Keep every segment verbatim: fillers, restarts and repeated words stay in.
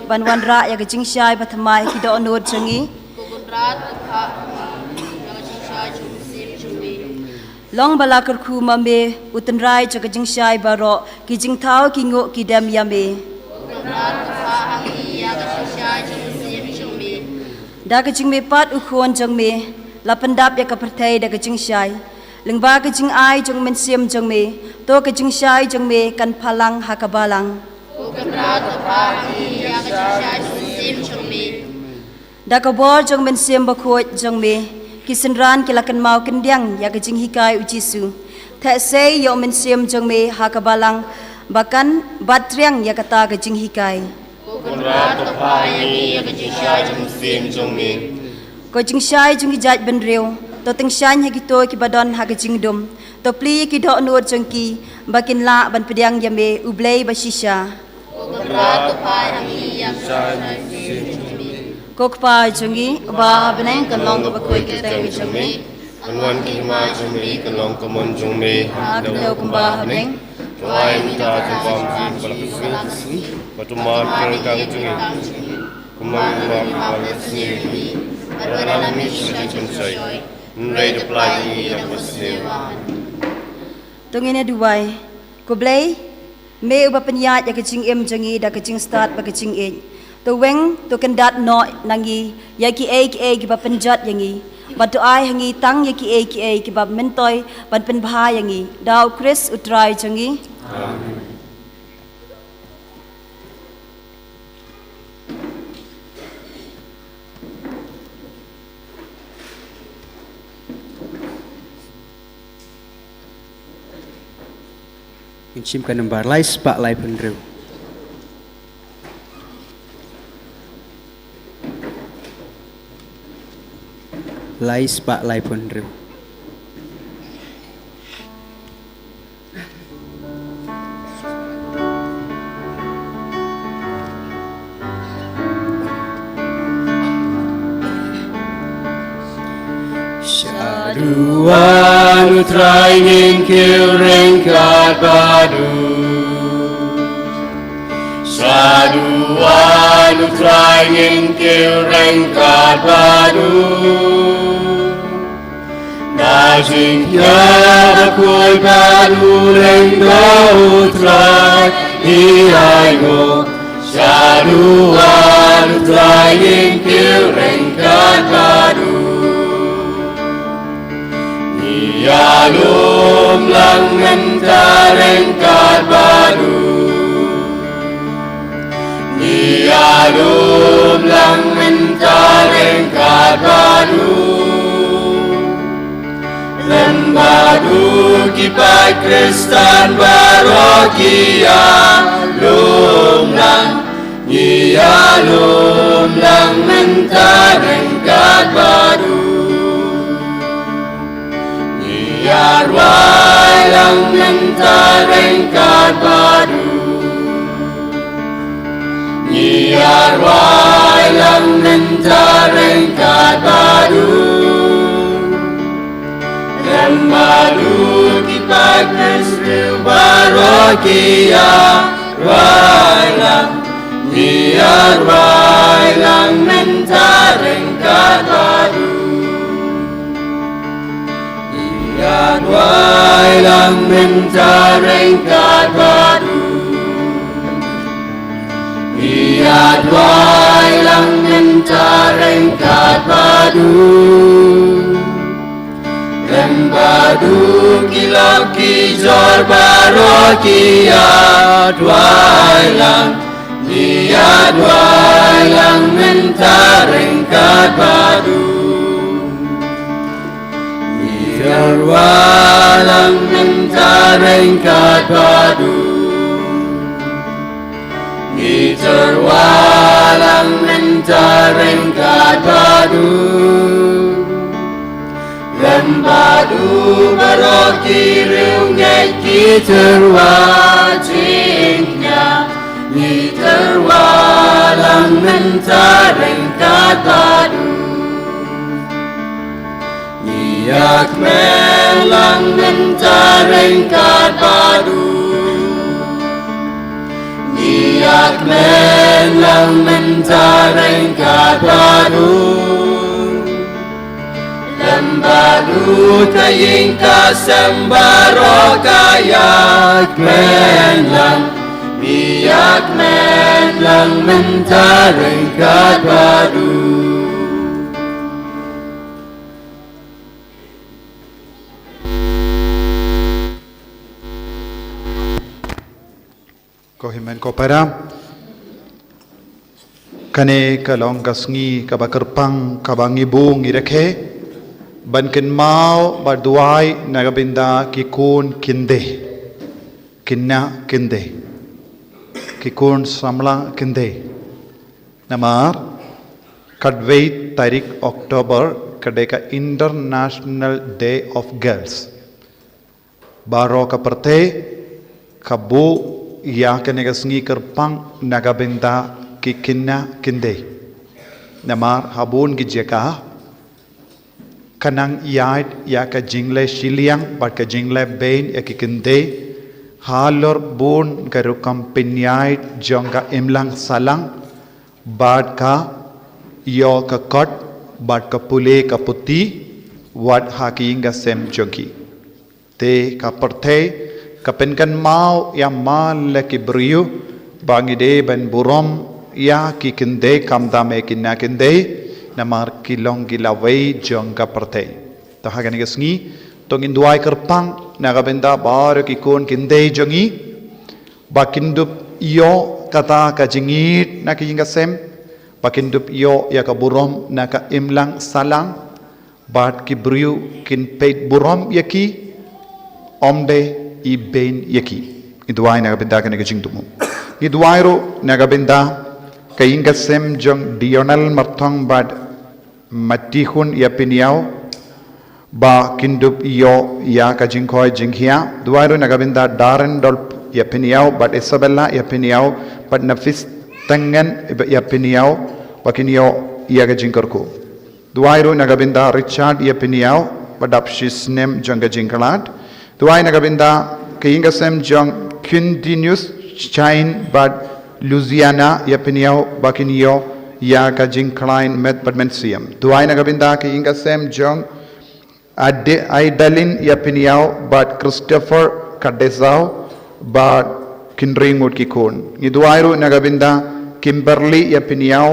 ban wanrah ïa ka jingshai ba thymmai ha ki dohnud jong ngi. Ko Kynrad, to phah ha ngi ïa ka jingshai jong u Mynsiem jong me. Long ba la kyrkhu ma me, U Trai jong ka jingshai baroh, ki jingthaw ki nguh ki dem ïa me. Ko Kynrad, to phah ha ngi ïa ka jingshai jong u Mynsiem jong me. Da ka jingmihpat u Khun jong me, la pyndap ïa ka pyrthei da ka jingshai. Lyngba ka jingai jong u Mynsiem jong me, to ka jingshai jong me kan phalang ha ka balang. Ko Kynrad, to phah ha ngi ïa ka jingshai jong u Mynsiem jong me. Da ka bor jong u Mynsiem Bakhuid jong me, ki synran ki la kynmaw kyndiang ïa ka jinghikai u Jisu. Theh sei ïa u Mynsiem jong me ha ka balang, ba kan bat triang ïa kata ka jinghikai. Ko Kynrad, to phah ha ngi ïa ka jingshai jong u Mynsiem jong me. Ko jingshai jong ki jaitbynriew, to tyngshaiñ ha kito kiba don ha ka jingdum. To plie ïa ki dohnud jong ki, ba kin lah ban pdiang ïa me, U Blei bashisha. Ko Kynrad, to phah ha ngi ïa ka jingshai jong u Mynsiem jong me. Ko Kpa jong ngi uba ha bneng, kan long kaba khuid ka kyrteng jong me. Kan wan ka hima jong me, kan long ka mon jong me ha kane kumba ha bneng. To ai mynta ka jingpynbna jong ngi, bad to map ïa ka jingpynbna jong ngi, kumba ngi map ïa ki ba sniew ïa ngi, bad wat ïalam ïa ngi sha ka jingpynshoi, hynrei to pyllait ïa ngi na kaba sniew. To ngin ïa duwai. Ko Blei, me uba pynïaid ïa ka jingim jong ngi da ka jingstad bad ka jingïeit. To weng, to kyndat noh na ngi ïa kiei kiei kiba pynjot ïa ngi, bad to ai ha ngi tang ïa kiei kiei kiba myntoi ban pynbha ïa ngi. Da U Khrist U Trai jong ngi. Amen. Ngin shim ka nambar lai spah laiphew hynriew. Lai spah laiphew hynriew. Shaduh U Trai, ngin kiew ryngkat bad u. Shaduh U Trai, ngin kiew ryngkat bad u. Da jingkyrkhu bad u lyngdoh U Trai, ngi ainguh. Shaduh U Trai, ngin kiew ryngkat bad u. Ngi ïalum lang mynta ryngkat bad u. Ngi ïalum lang mynta ryngkat bad u. Lem bad u ki paid Khristan baroh ki ïalum lang. Ngi ïalum lang mynta ryngkat bad u. Ngi ïarwai lang mynta ryngkat bad u. Ngi ïarwai lang mynta ryngkat bad u. Lem bad u ki paid Khristan baroh ki ïarwai lang. Ngi ïarwai lang mynta ryngkat bad u. Ngi ïarwai lang mynta ryngkat bad u. Ngi ïarwai lang mynta ryngkat bad u. Lem bad u ki lok ki jor baroh ki ïarwai lang. Ngi ïarwai lang mynta ryngkat bad u. Ngi ïarwai lang mynta ryngkat bad u. Ngi ïarwai lang mynta ryngkat bad u. Lem bad u baroh ki riewngeit ki tyrwa jingkñia. Ngi tyrwa lang mynta ryngkat bad u. Ngi ïakmen lang mynta ryngkat bad u. Ngi ïakmen Lang mynta ryngkat bad u. Lem bad u ka ïing ka sem baroh ka ïakmen lang. Ïakmen lang mynta ryngkat bad u. Ko hynmen ko para. Kane ka long ka sngi kaba kyrpang kaba ngi buh ngi rakhe ban kynmaw bad duwai na ka bynta ki khun khyndai, khynnah khyndai, ki khun samla khyndai. Namar katwei tarik October ka dei ka International Day of Girls. Baroh ka pyrthei ka buh ïa kane ka sngi kyrpang na ka bynta ki khynnah khyndai. Namar ha bun ki jaka ka nang ïaid ïa ka jingleh shiliang bad ka jingleh beiñ ïa ki khyndai halor bun ka rukom pynïaid jong ka imlang sahlang bad ka ïoh ka kot bad ka pule ka puthi wat ha ki ïing ka sem jong ki. Te ka pyrthei ka pynkynmaw ïa ma la ki briew ba ngi dei ban burom ïa ki khyndai khamtam ïa ki khynnah khyndai namar ki long ki lawei jong ka pyrthei. Te ha kane ka sngi to ngin duwai kyrpang na ka bynta baroh ki khun khyndai jong ngi ba kin dup ïoh kata ka jingïeit na ki ïing ka sem, ba kin dup ïoh ïa ka burom na ka imlang sahlang, bad ki briew kin peit burom ïa ki, ym dei i beiñ ïa ki. Ngi duwai na ka bynta kane ka jingthmu. Ngi duwai ruh na ka bynta ka ïing ka sem jong Dionel Marthong bad Matihun ïa Piniaw ba kin dup ïoh ïa ka jingkhoi jinghiar. Duwai ruh na ka bynta Darendorf ïa Piniaw bad Isabella ïa Piniaw bad Nafis Tengen ïa Piniaw ba kin ïoh ïa ka jingkyrkhu. Duwai ruh na ka bynta Richard ïa Piniaw ba dap shi snem jong ka jingkhlad. Duwai na ka bynta ka ïing ka sem jong Quintinius Chain bad Luciana ïa Piniaw ba kin ïoh ïa ka jingkhlaiñ met bad mynsiem. Duwai na ka bynta ka ïing ka sem jong Ade Aidalin ïa Piniaw bad Christopher Kadesau bad kin ri ngut ki khun. Ngi duwai ruh na ka bynta Kimberly ïa Piniaw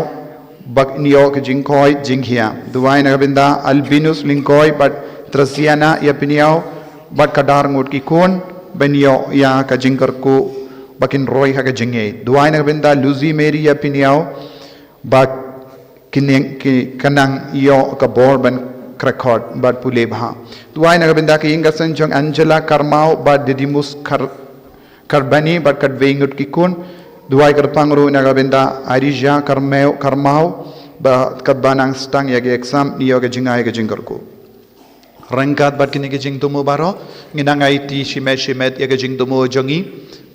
ba kin ïoh ka jingkhoi jinghiar. Duwai na ka bynta Albinus Lyngkoi bad Tresiana ïa Piniaw bad ka dar ngut ki khun ban ïoh ïa ka jingkyrkhu ba kin roi ha ka jingngeit. Duwai na ka bynta Lucy Mary ïa Piniaw ba kin nang, ki, ka nang ïoh ka bor ban krekot bad pule bha. Duwai na ka bynta ka ïing ka sem jong Angela Karmau bad Didymus Kar Karbani bad katwei ngut ki khun. Duwai kyrpang ruh na ka bynta Arija Karmeu Karmau ba katba nang sdang ïa ki exam, ïoh ka jingai ka jingkyrkhu. Ryngkat bad kine ki jingthmu baroh ngi nang aiti shimet shimet ïa ka jingthmu jong ngi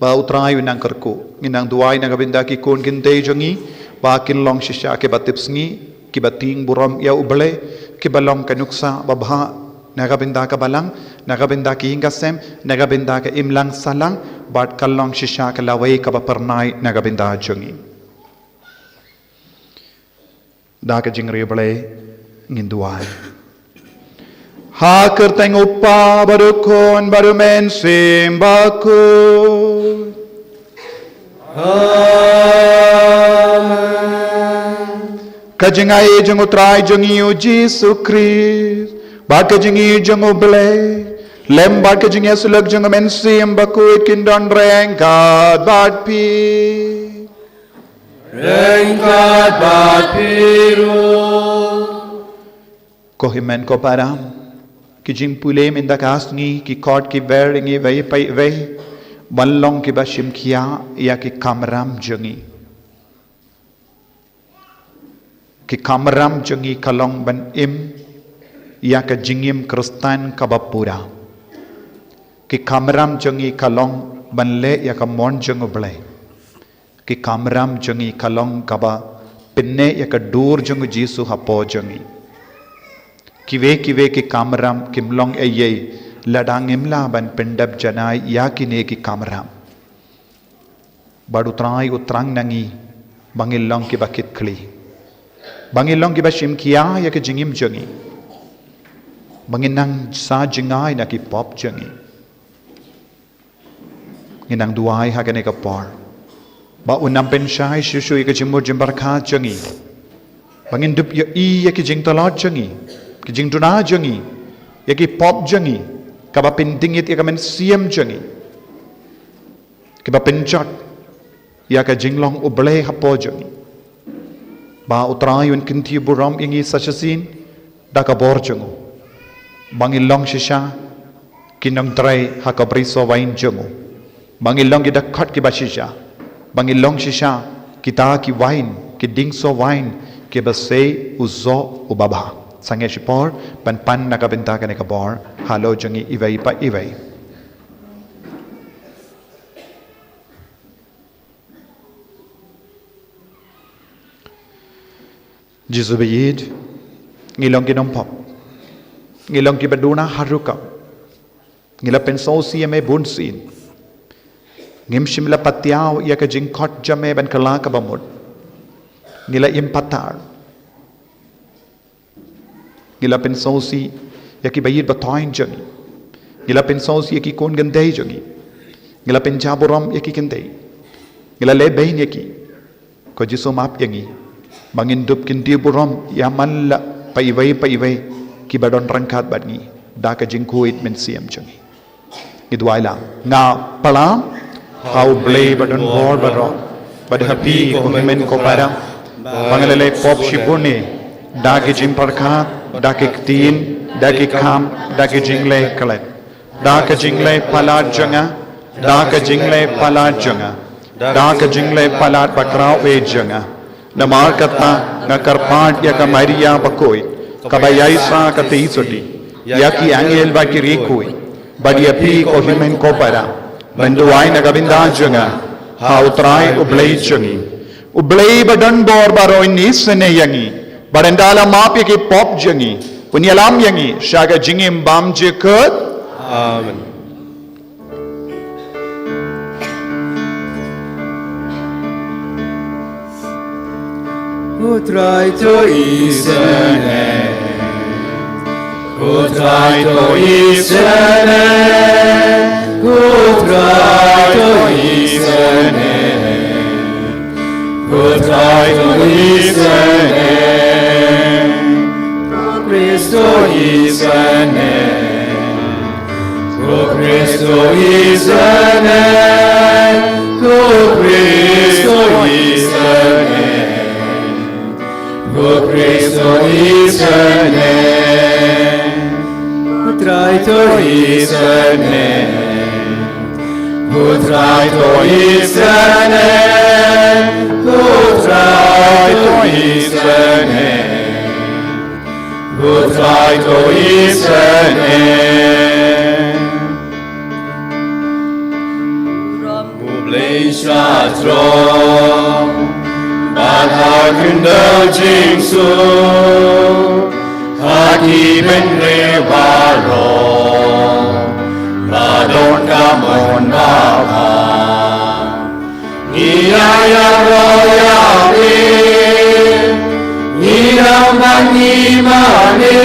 ba U Trai u nang kyrkhu. Ngi nang duwai na ka bynta ki khun khyndai jong ngi ba kin long shisha kiba tipsngi, kiba tieng burom ïa U Blei, kiba long ka nuksa babha na ka bynta ka balang, na ka bynta ka ïing ka sem, na ka bynta ka imlang sahlang, bad ka long shisha ka lawei kaba phyrnai na ka bynta jong ngi. Da ka jingriewblei ngin duwai. Ha kyrteng U Kpa bad U Khun bad U Mynsiem Bakhuid. Amen. Ka jingai jong U Trai jong ngi U Jisu Khrist bad ka jingïeit jong U Blei lem bad ka jingïasyllok jong U Mynsiem Bakhuid kin don ryngkat bad phi. Ryngkat bad phi ruh. Ko hynmen ko para, ki jingpule mynta ka sngi ki khot ki ber ïa ngi iwei pa iwei ban long kiba shim khia ïa ki kamram jong ngi. Ki kamram jong ngi ka long ban im ïa ka jingim Khristan kaba pura. Ki kamram jong ngi ka long ban leh ïa ka mon jong U Blei. Ki kamram jong ngi ka long kaba pynneh ïa ka dur jong U Jisu hapoh jong ngi. Kiwei kiwei ki kamram kim long eiei lada ngim lah ban pyndep janai ïa kine ki kamram. Bad U Trai u thrang na ngi ba ngin long kiba kit khlieh, ba ngin long kiba shim khia ïa ka jingim jong ngi, ba ngin nang sa jngai na ki pop jong ngi. Ngin nang duwai ha kane ka por ba un nang pynshai shuh shuh ïa ka jingmut jingpyrkhat jong ngi, ba ngin dup ïohi ïa ki jingtlot jong ngi, ki jingduna jong ngi, ïa ki pop jong ngi, kaba pyndingit ïa ka mynsiem jong ngi, kiba pynjot ïa ka jinglong U Blei hapoh jong ngi. Ba U Trai un kyntiew burom ïa ngi sa shisien da ka bor jong u, ba ngin long shisha ki nongtrei ha ka brisong wain jong u, ba ngin long ki dkhot kiba shisha, ba ngin long shisha kita ki wain, ki dieng song wain kiba sei u soh uba bha. Sa ngi shipor ban pan na ka bynta kane ka bor halor jong ngi iwei pa iwei. Jisu ba ïeit, ngi long ki nongpop, ngi long kiba duna ha rukom, ngi la pynsngewsih ïa me bun sien, ngim shym la patiaw ïa ka jingkhot jong me ban kylla kaba mut, ngi la im patar. Ngi la pynsngewsih ïa ki ba ïeit ba thoiñ jong ngi, ngi la pynsngewsih ïa ki khun khyndai jong ngi, ngi la pynjah burom ïa ki khyndai, ngi la leh beiñ ïa ki. Ko Jisu map ïa ngi ba ngin dup kyntiew burom ïa man la pa iwei pa iwei kiba don ryngkat bad ngi da ka jingkhuid mynsiem jong ngi. Ngi duwai lang. Nga pynlong ha U Blei ba don bor baroh, bad ha phi ko hynmen ko para, ba nga la leh pop shibun eh, da ki jingpyrkhat, da ki ktien, da ki kam, da ki jingleh klet, da ka jingleh palat jong nga, da ka jingleh palat jong nga, da ka jingleh palat ba khraw eh jong nga. Namar kata nga kyrpad ïa ka Maria bakhuid, kaba ïaisah ka theisotti, ïa ki angel bad ki riewkhuid, bad ïa phi ko hynmen ko para, ban duwai na ka bynta jong nga ha U Trai U Blei jong ngi. U Blei ba don bor baroh un isynei ïa ngi, bad ynda la map ïa ki pop jong ngi, un ïalam ïa ngi sha ka jingim bymjukut. Amen. Ko Trai to isynei. Ko Trai to isynei. Ko Trai to isynei. Ko Trai to isynei. Ko Khrist to isynei. Ko Khrist to isynei, ko Khrist to isynei, ko Khrist to isynei. Ko Trai to isynei, ko Trai to isynei, ko Trai to isynei. Ko Trai to isynei. Burom U Blei sha jrong bad ha khyndew jingsuk, ha ki bynriew baroh ba don ka mon babha. Ngi ïaroh ïa phi, ngi ïam ban ngi mane,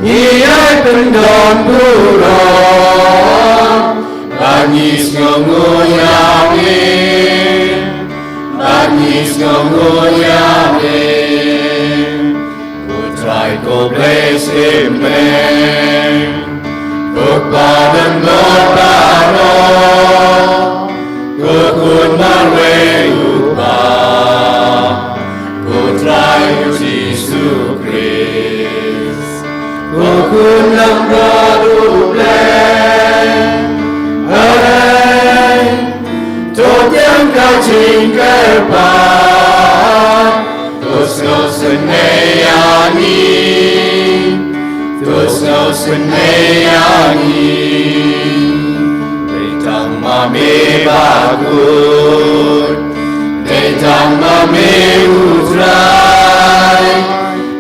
ngi ïai pyndon burom, ban ngi sngewnguh ïa me, ban ngi sngewnguh ïa me. Ko Trai ko Blei Tymmen, ko Kpa Donbor Baroh, ko Khun marwei U Kpa, ko Trai U Jisu Khrist, ko Khun Langbrot U Blei. Hooid, to pdiang ka jingkyrpad. To sngewsynei ïa ngi, to sngewsynei ïa ngi. Dei tang ma me bakut, dei tang ma me U Trai,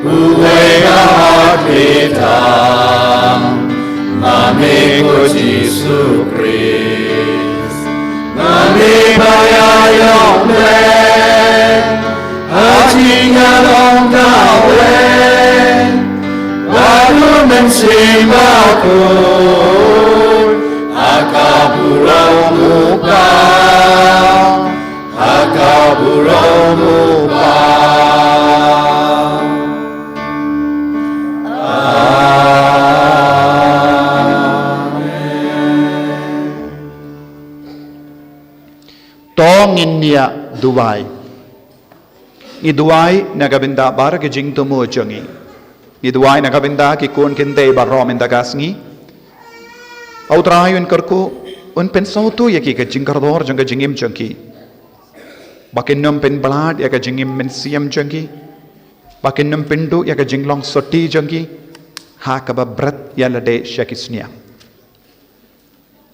uwei ba hap kyrteng, ma me ko Jisu Khrist. Ma me ba ïaineh Ïa long kawei, ba u Mynsiem Bakhuid, ha ka burom u Kpa, ha ka burom u Kpa. Amen. To ngin ïa duwai. Ngi duwai na ka bynta baroh ki jingthmu jong ngi. Ngi duwai na ka bynta ki khun ki kynthei baroh mynta ka sngi. Ba u Trai un kyrkhu, un pynsngewthuh ïa ki ka jingkordor jong ka jingim jong ki. Ba kin ym pynbha ïa ka jingim mynsiem jong ki. Ba kin ym pynduh ïa ka jinglong sotti jong ki. Ha kaba bret ïa lade sha ki sniang.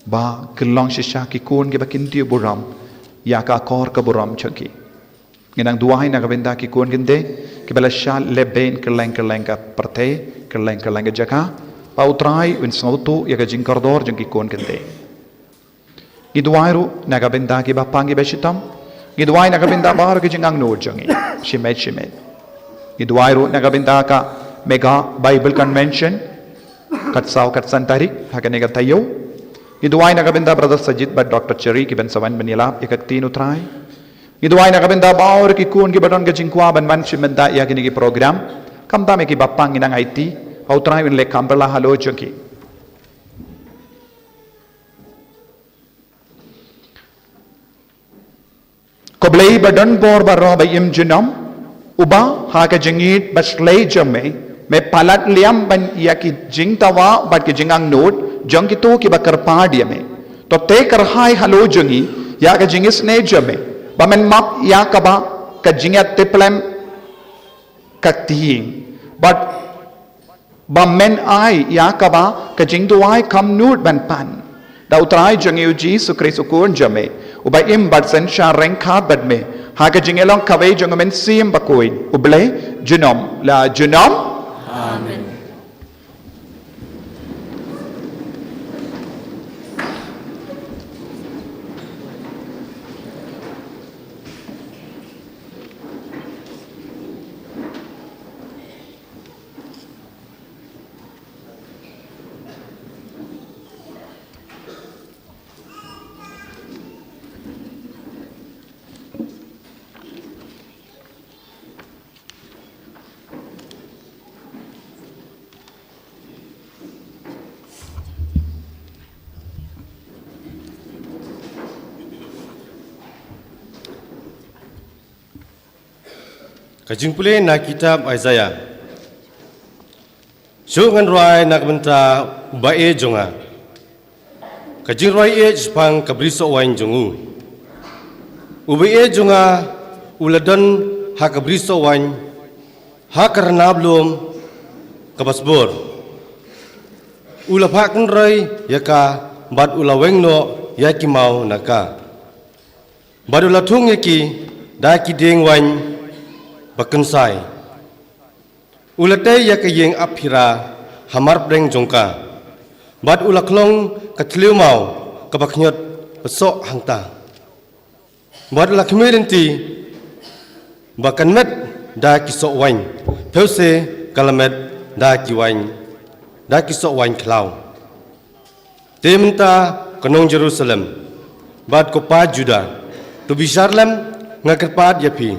Ba kin long shisha ki khun kiba kyntiew burom ïa ka akor ka burom jong ki. Ngi nang duwai na ka bynta ki khun ki kynthei kiba la shah lehbeiñ kylleng kylleng ka pyrthei, kylleng kylleng ka jaka. Ba u Trai un sngewthuh ïa ka jingkordor jong ki khun ki kynthei. Ngi duwai ruh na ka bynta ki bapang ki bashitom. Ngi duwai na ka bynta baroh ki jingangnud jong ngi. Shimet shimet. Ngi duwai ruh na ka bynta ka Mega Bible Convention katsaw katsan tarik ha kane ka taïew. Ngi duwai na ka bynta Brother Sajid bad Doctor Cherry kiban sa wan ban ïalap ïa ka ktien u Trai. Ngi duwai na ka bynta baroh ki khun kiba don ka jingkwah ban wan shim bynta ïa kine ki program. Khamtam ïa ki bapang ngi nang aiti, ba u Trai un leh kham bha halor jong ki. Ko Blei ba don bor baroh ba im junom, uba ha ka jingïeit ba shlei jong me, me palat liam ban ïa ki jingdawa bad ki jingangnud jong kito kiba kyrpad ïa me. To te kyrhai halor jong ngi ïa ka jingisynei jong me, ba men map ïa kaba ka jingïatiplem ka tieng. Bad ba men ai ïa kaba ka jingduwai kham nud ban pan. Da u Trai jong ngi u Jisu Khrist u Khun jong me, uba im bad synshar ryngkat bad me, ha ka jingïalong kawei jong u Mynsiem Bakhuid, U Blei junom la junom. Amen. Ka jingpule na kitab Isaiah. Shu ngan rwai na ka bynta u ba-ïeit jong nga. Ka jingrwai ïeit shaphang ka brisoh waiñ jong u. U ba-ïeit jong nga u la don ha ka brisoh waiñ, ha ka rnab lum kaba sbur. U la phah kynroi ïa ka bad u la weng noh ïa ki maw na ka. Bad u la thung ïa ki da ki dieng waiñ ba kynsai. U la tei ïa ka ïing ap phira hamar pdeng jong ka. Bad u la khlong ka thliew maw kaba khñiot ba soh hangta. Bad u la khmih lynti ba kan met da ki soh waiñ, phewse ka la met da ki waiñ, da ki soh waiñ khlaw. Te mynta ko nong Jerusalem bad ko paid Judah, to bishar lem, nga kyrpad ïa phi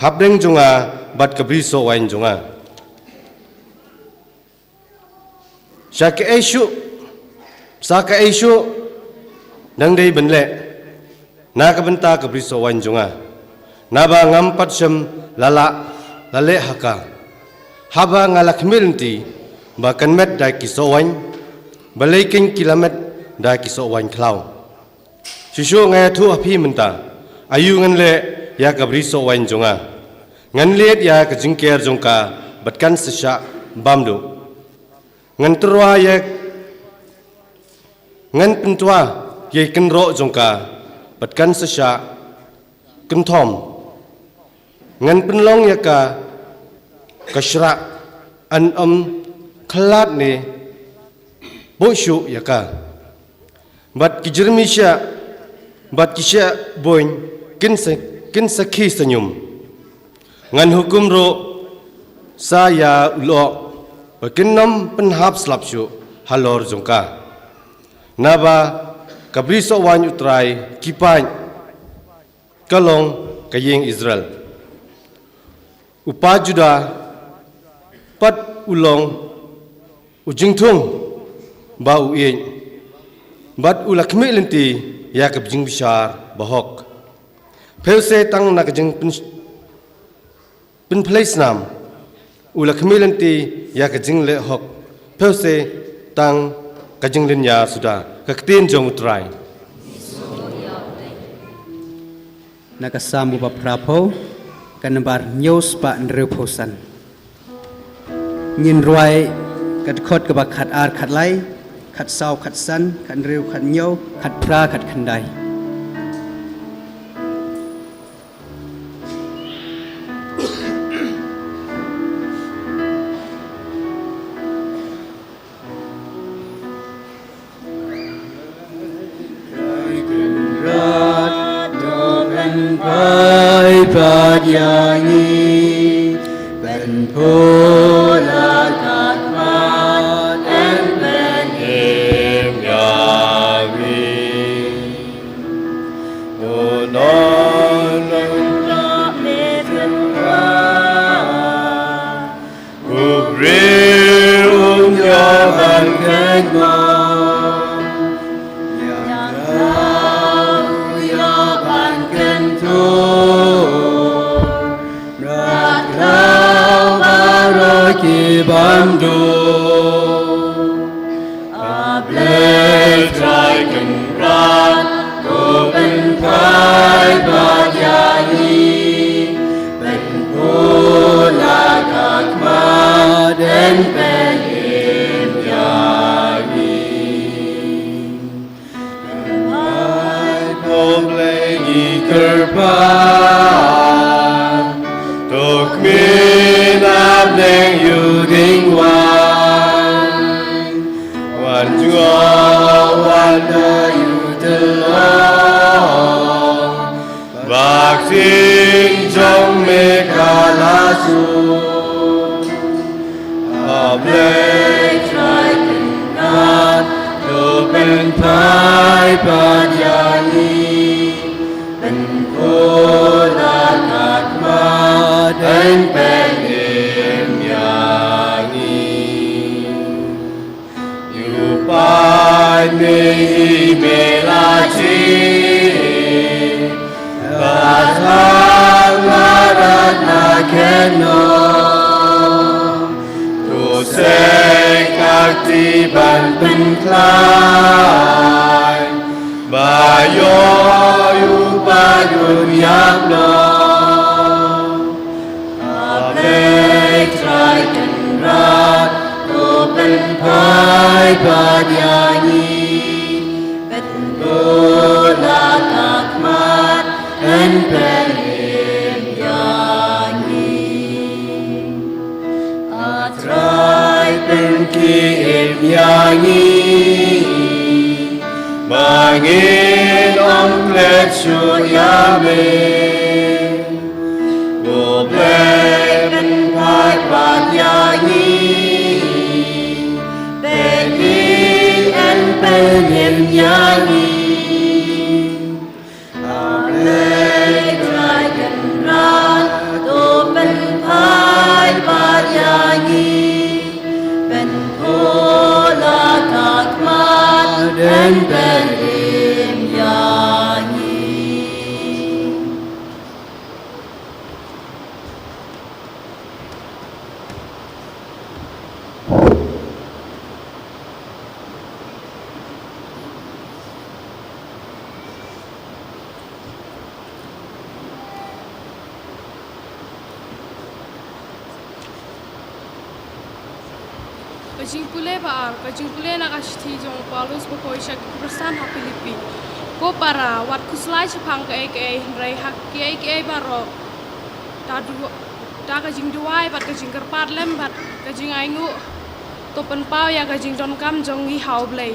hapdeng jong nga bad ka brisoh waiñ jong nga. Sa kaei shuh, sa kaei shuh dang dei ban leh na ka bynta ka brisoh waiñ jong nga, naba ngam pat shym la lah la leh ha ka. Haba nga la khmih lynti ba kan met da ki soh waiñ, balei kein ki la met da ki soh waiñ khlaw. Shuh shuh nga ïathuh ha phi mynta, aïu ngan leh ïa ka brisoh waiñ jong nga. Ngan lied ïa ka jingker jong ka bad kan sa shah bam duh. Ngan tyrwa ïa, ngan pyntwa ïa ki kynroh jong ka bad kan sa shah kynthom. Ngan pynlong ïa ka ka shrah, yn ym khlad ne buh shuh ïa ka. Bad ki jyrmi shiah bad ki shiah buiñ kin sa, kin sakhi sñium. Ngan hukum ruh sa ïa u lyoh ba kin nym pynhap slap shuh halor jong ka. Naba ka brisowaiñ U Trai ki paid ka long ka ïing Israel. U pa Judah pat u long u jingthung ba u ïeit, bad u la khmih lynti ïa ka jingbishar bahok. Pyrshah tang na ka jingpyn pynphlei snam, u la khmih lynti ïa ka jingleh hok. Pyrshah tang ka jinglynñiar suda. Ka ktien jong U Trai. Na ka Salm ba phra phew, ka nambar hynñiew spah hynriew phew san. Ngin rwai ka dkhot kaba khat ar khat lai, khat saw khat san, khat hynriew khat hynñiew, khat phra khat khyndai. U briew um ïoh ban kynmaw ïa khlaw, u ïoh ban kyntur. Mrad khlaw baroh ki bym duh. A Blei Trai Kynrad, to pynphai pat ïa ngi, pynphai la ka khmat, yn pynim ïa ngi. Pynphai ko Blei ngi kyrpad, to khmih na bneng ïa u dieng waiñ. Wan jngoh wan da ïa u tyllong, ba ka ktien jong me ka la suk. A Blei Trai Kynrad, to pynphai pat ïa ngi, pynphai la ka khmat, yn pynim ïa ngi. Ïa u paid me hi me la jied, ka thang barat na khynnoh. To seh ka kti ban pynkhlaiñ, ba ïoh ïa u paid un ïap noh. A Blei Trai Kynrad, to pynphai pat ïa ngi, pynphai la ka khmat, yn pynim ïa ngi. A Trai pynkim ïa ngi, ba ngin ym klet shuh ïa me. Ko Blei pynphai pat ïa ngi, peit ngi yn pynim ïa ngi. A Blei Trai Kynrad, to pynphai pat ïa ngi, pynphai la ka khmat, yn pynim ïa ngi. Ka jingpule ba ar, ka jingpule na ka shithi jong u Paulus bakhuid sha ki khristan ha Philippi. Ko para, wat khuslai shaphang kaei kaei, hynrei ha kiei kiei baroh, da du-, da ka jingduwai bad ka jingkyrpad lem bad ka jingainguh, to pynpaw ïa ka jingdonkam jong ngi ha U Blei.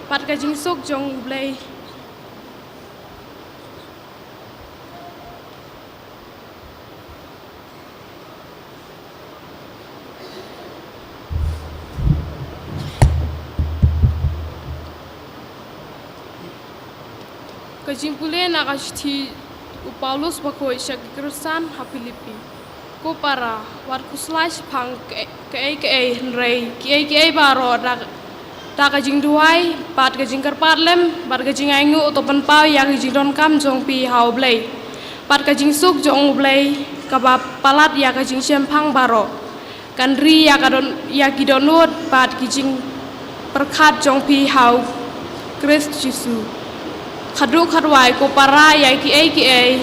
Bad ka jingsuk jong U Blei. Jingpule na ka shithi u Paulus bakhuid sha ki Khristan ha Philippi. Ko para, wat khuslai shaphang kaei kaei, hynrei kiei kiei baroh da, da ka jingduwai bad ka jingkyrpad lem bad ka jingainguh, to pynpaw ïa ka jingdonkam jong phi ha U Blei. Bad ka jingsuk jong U Blei kaba palat ïa ka jingshemphang baroh kan ri ïa ka don, ïa ki dohnud bad ki jingpyrkhat jong phi ha U Khrist Jisu. Khadduh khadwai ko para, ïa kiei kiei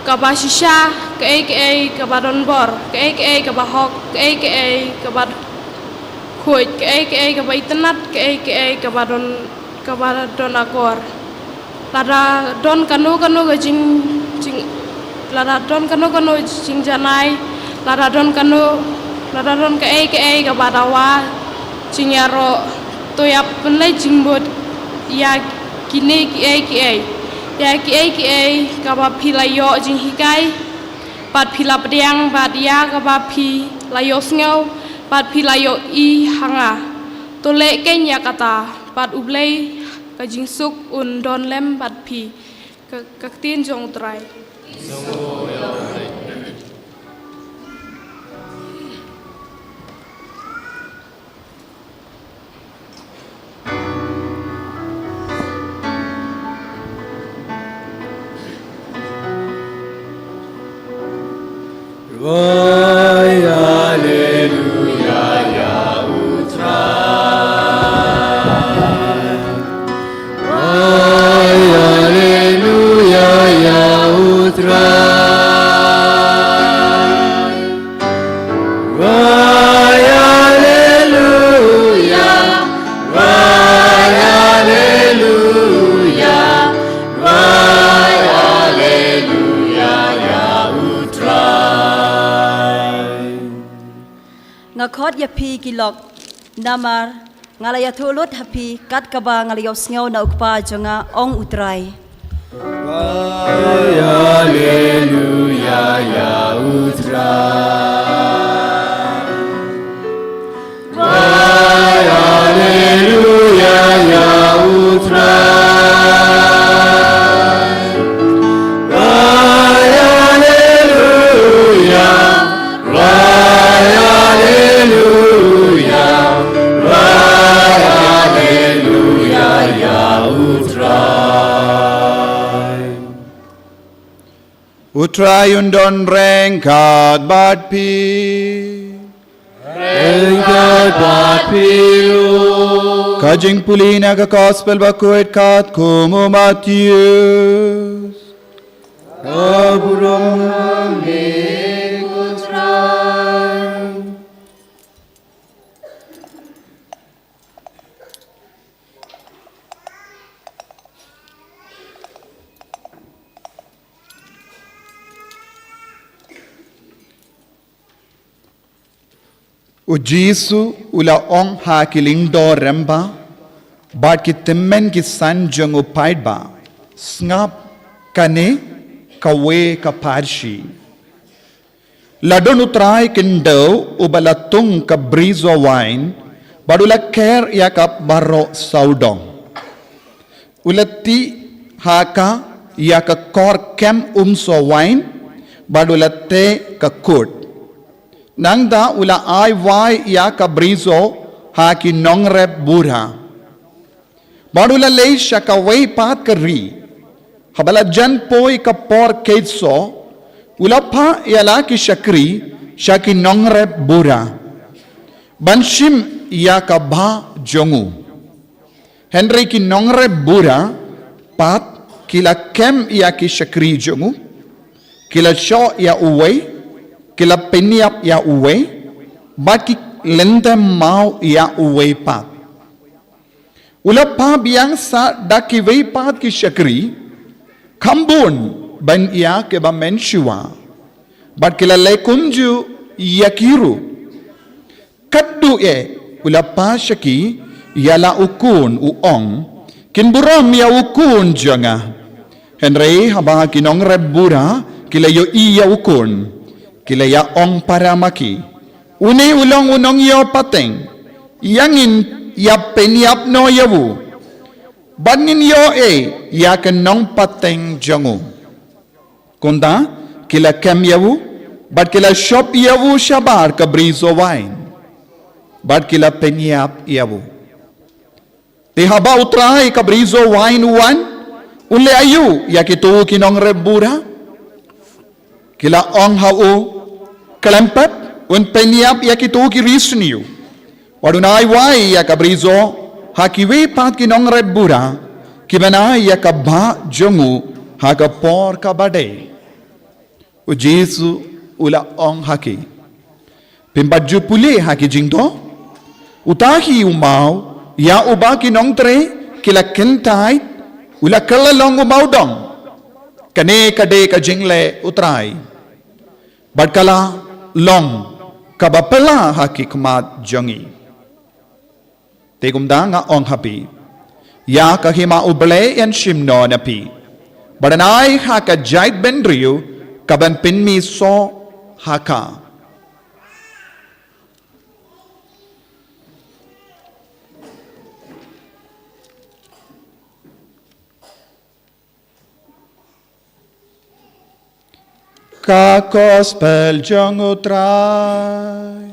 kaba shisha, kaei kaei kaba donbor, kaei kaei kaba hok, kaei kaei kaba khuid, kaei kaei kaba itynnad, kaei kaei kaba don, kaba don akor. Lada don kano kano ka jing, jing, lada don kano kano jingjanai, lada don kano, lada don kaei kaei kaba dawa jingïaroh, to ïa pynleit jingmut ïa kine kiei kiei. Ïa kiei kiei kaba phi la ïoh jinghikai bad phi la pdiang, bad ïa kaba phi la ïohsngew bad phi la ïohi ha nga, to leh keiñ ïa kata, bad U Blei ka jingsuk un don lem bad phi. Ka, ka ktien jong U Trai. Wai, haleluya, ïa U Trai. Wai, haleluya, ïa U Trai. Wai, haleluya. Wai, haleluya. Wai, haleluya, ïa U Trai. Nga khot ïa phi ki lok, namar nga la ïathuh lut ha phi kat kaba nga la ïohsngew na U Kpa jong nga, ong U Trai. Wai, haleluya, ïa U Trai. Wai, haleluya, ïa U Trai. Wai, haleluya. Wai, haleluya. Wai, haleluya, ïa U Trai. U Trai un don ryngkat bad phi. Ryngkat bad phi ruh. Ka jingpule na ka Gospel bakhuid katkum u Mathaios. Ka burom ha me ko Trai. U Jisu u la ong ha ki lyngdoh rangbah bad ki tymmen ki san jong u paidbah, sngap, kane kawei ka pharshi. La don u trai khyndew uba la tung ka brisoh wain bad u la ker ïa ka baroh sawdong. U la tih ha ka ïa ka kor kem umsoh wain bad u la teh ka kut. Nangta u la ai wai ïa ka brisoh ha ki nongrep bura. Bad u la leit sha kawei pat ka ri. Haba la jan poi ka por khein soh, u la phah ïa la ki shakri sha ki nongrep bura ban shim ïa ka bha jong u. Hynrei ki nongrep bura pat ki la kem ïa ki shakri jong u, ki la shoh ïa uwei, ki la pynïap ïa uwei, bad ki lyndem maw ïa uwei pat. U la phah biang sa da kiwei pat ki shakri, kham bun ban ïa kiba mynshuwa, bad ki la leh kumjuh ïa ki ruh. Katduh eh u la phah sha ki ïa la u khun, u ong, kin burom ïa u khun jong nga. Hynrei haba ki nongrep bura ki la ïohi ïa u khun, ki la ïa ong para ma ki, une u long u nongïoh pateng, ïa ngin ïa pynïap noh ïa u. Bad ngin ïohi ïa ka nongpateng jong u. Kumta ki la kem ïa u, bad ki la shop ïa u shabar ka brisoh wain, bad ki la pynïap ïa u. Te haba u trai ka brisoh wain u wan, un leh aïu ïa kito ki nongrep bura? Ki la ong ha u, khlem pat, un pynïap ïa kito ki ri sniew, bad un ai wai ïa ka brisoh ha kiwei pat ki nongrep bura, kiban ai ïa ka bah jong u ha ka por kaba dei. U Jisu u la ong ha ki, phim pat ju pule ha ki jingdoh? Uta hi u maw ïa uba ki nongtrei ki la kyntait, u la kylla long u maw dong? Kane ka dei ka jingleh u trai, bad ka la long kaba phylla ha ki khmat jong ngi. Te kumta nga ong ha phi, ïa ka hima u Blei yn shim noh na phi, bad yn ai ha ka jaitbynriew kaban pynmih soh ha ka. Ka Gospel jong u Trai.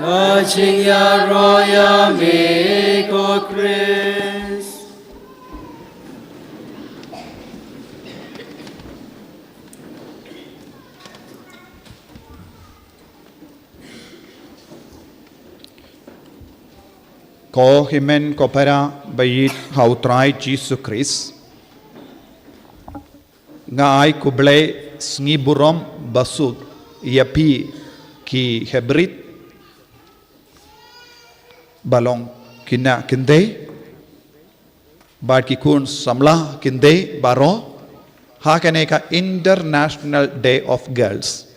Ka jingïaroh ïa me ko Khrist. Ko hynmen ko para ba ïeit ha u Trai Jisu Khrist. Nga ai khublei sngi burom basuk ïa phi ki hybrid, ba long khynnah khyndai, bad ki khun samla khyndai baroh, ha kane ka International Day of Girls.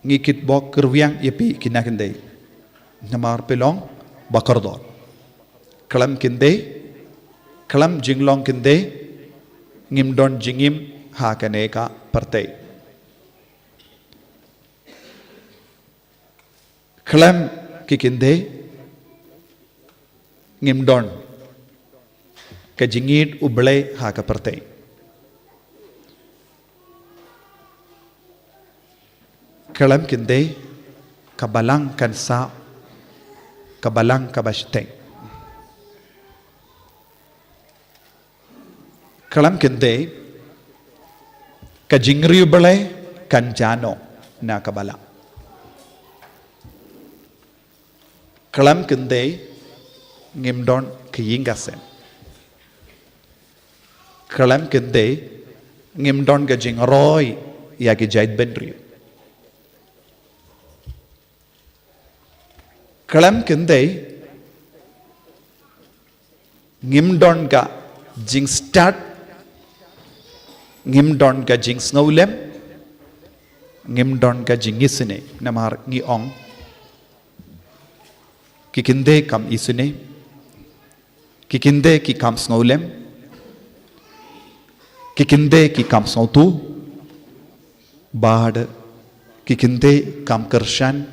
Ngi kitbok kyrwiang ïa phi khynnah khyndai, namar phi long ba kordor. Khlem khyndai, khlem jinglong khyndai, ngim don jingim ha kane ka pyrthei. Khlem ki khyndai, ngim don ka jingïeit u Blei ha ka pyrthei. Khlem khyndai, ka balang kan sah, ka balang kaba shiteng. Khlem khyndai, ka jingriewblei kan jano na ka balang. Khlem khyndai, ngim don ka ïing ka sem. Khlem khyndai, ngim don ka jingroi ïa ki jaitbynriew. Khlem khyndai, ngim don ka jingstad, ngim don ka jingsngewlem, ngim don ka jingisynei, namar ngi ong, ki khyndai kam isynei, ki khyndai ki kam sngewlem, ki khyndai ki kam sngewthuh, bad ki khyndai kam kyrshan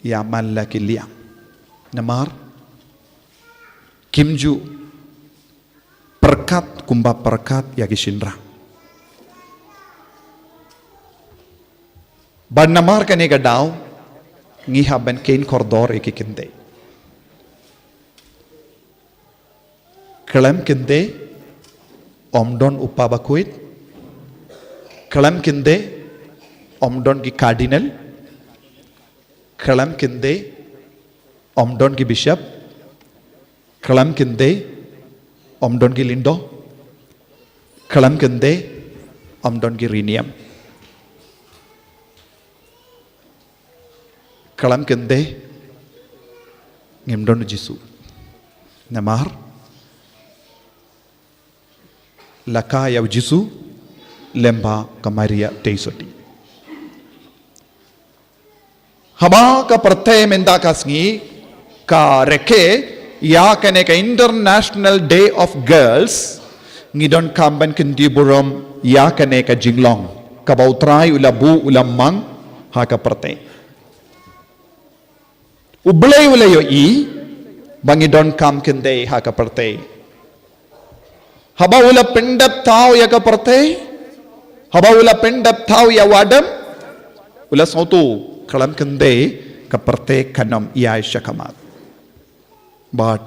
ïa man la ki liang. Namar kim ju pyrkhat kumba pyrkhat ïa ki shynrang. Bad namar kane ka daw, ngi hap ban kheiñ kordor ïa ki khyndai. Khlem khyndai, ym don u Papa Bakhuid. Khlem khyndai, ym don ki Cardinal. Khlem khyndai, ym don ki Bishop. Khlem khyndai, ym don ki Lyngdoh. Khlem khyndai, ym don ki Riñiam. Khlem khyndai, ngim don u Jisu. Namar la kha ïa u Jisu lem bad ka Maria Theisotti. Haba ka pyrthei mynta ka sngi ka rakhe ïa kane ka International Day of Girls, ngi donkam ban kyntiew burom ïa kane ka jinglong kaba u Trai u la buh u la mang ha ka pyrthei. U Blei u la ïohi ba ngi donkam kyndei ha ka pyrthei. Haba u la pyndep thaw ïa ka pyrthei, haba u la pyndep thaw ïa u Adam, u la sngewthuh, khlem kyndei ka pyrthei kan ym ïai sha khmat. Bad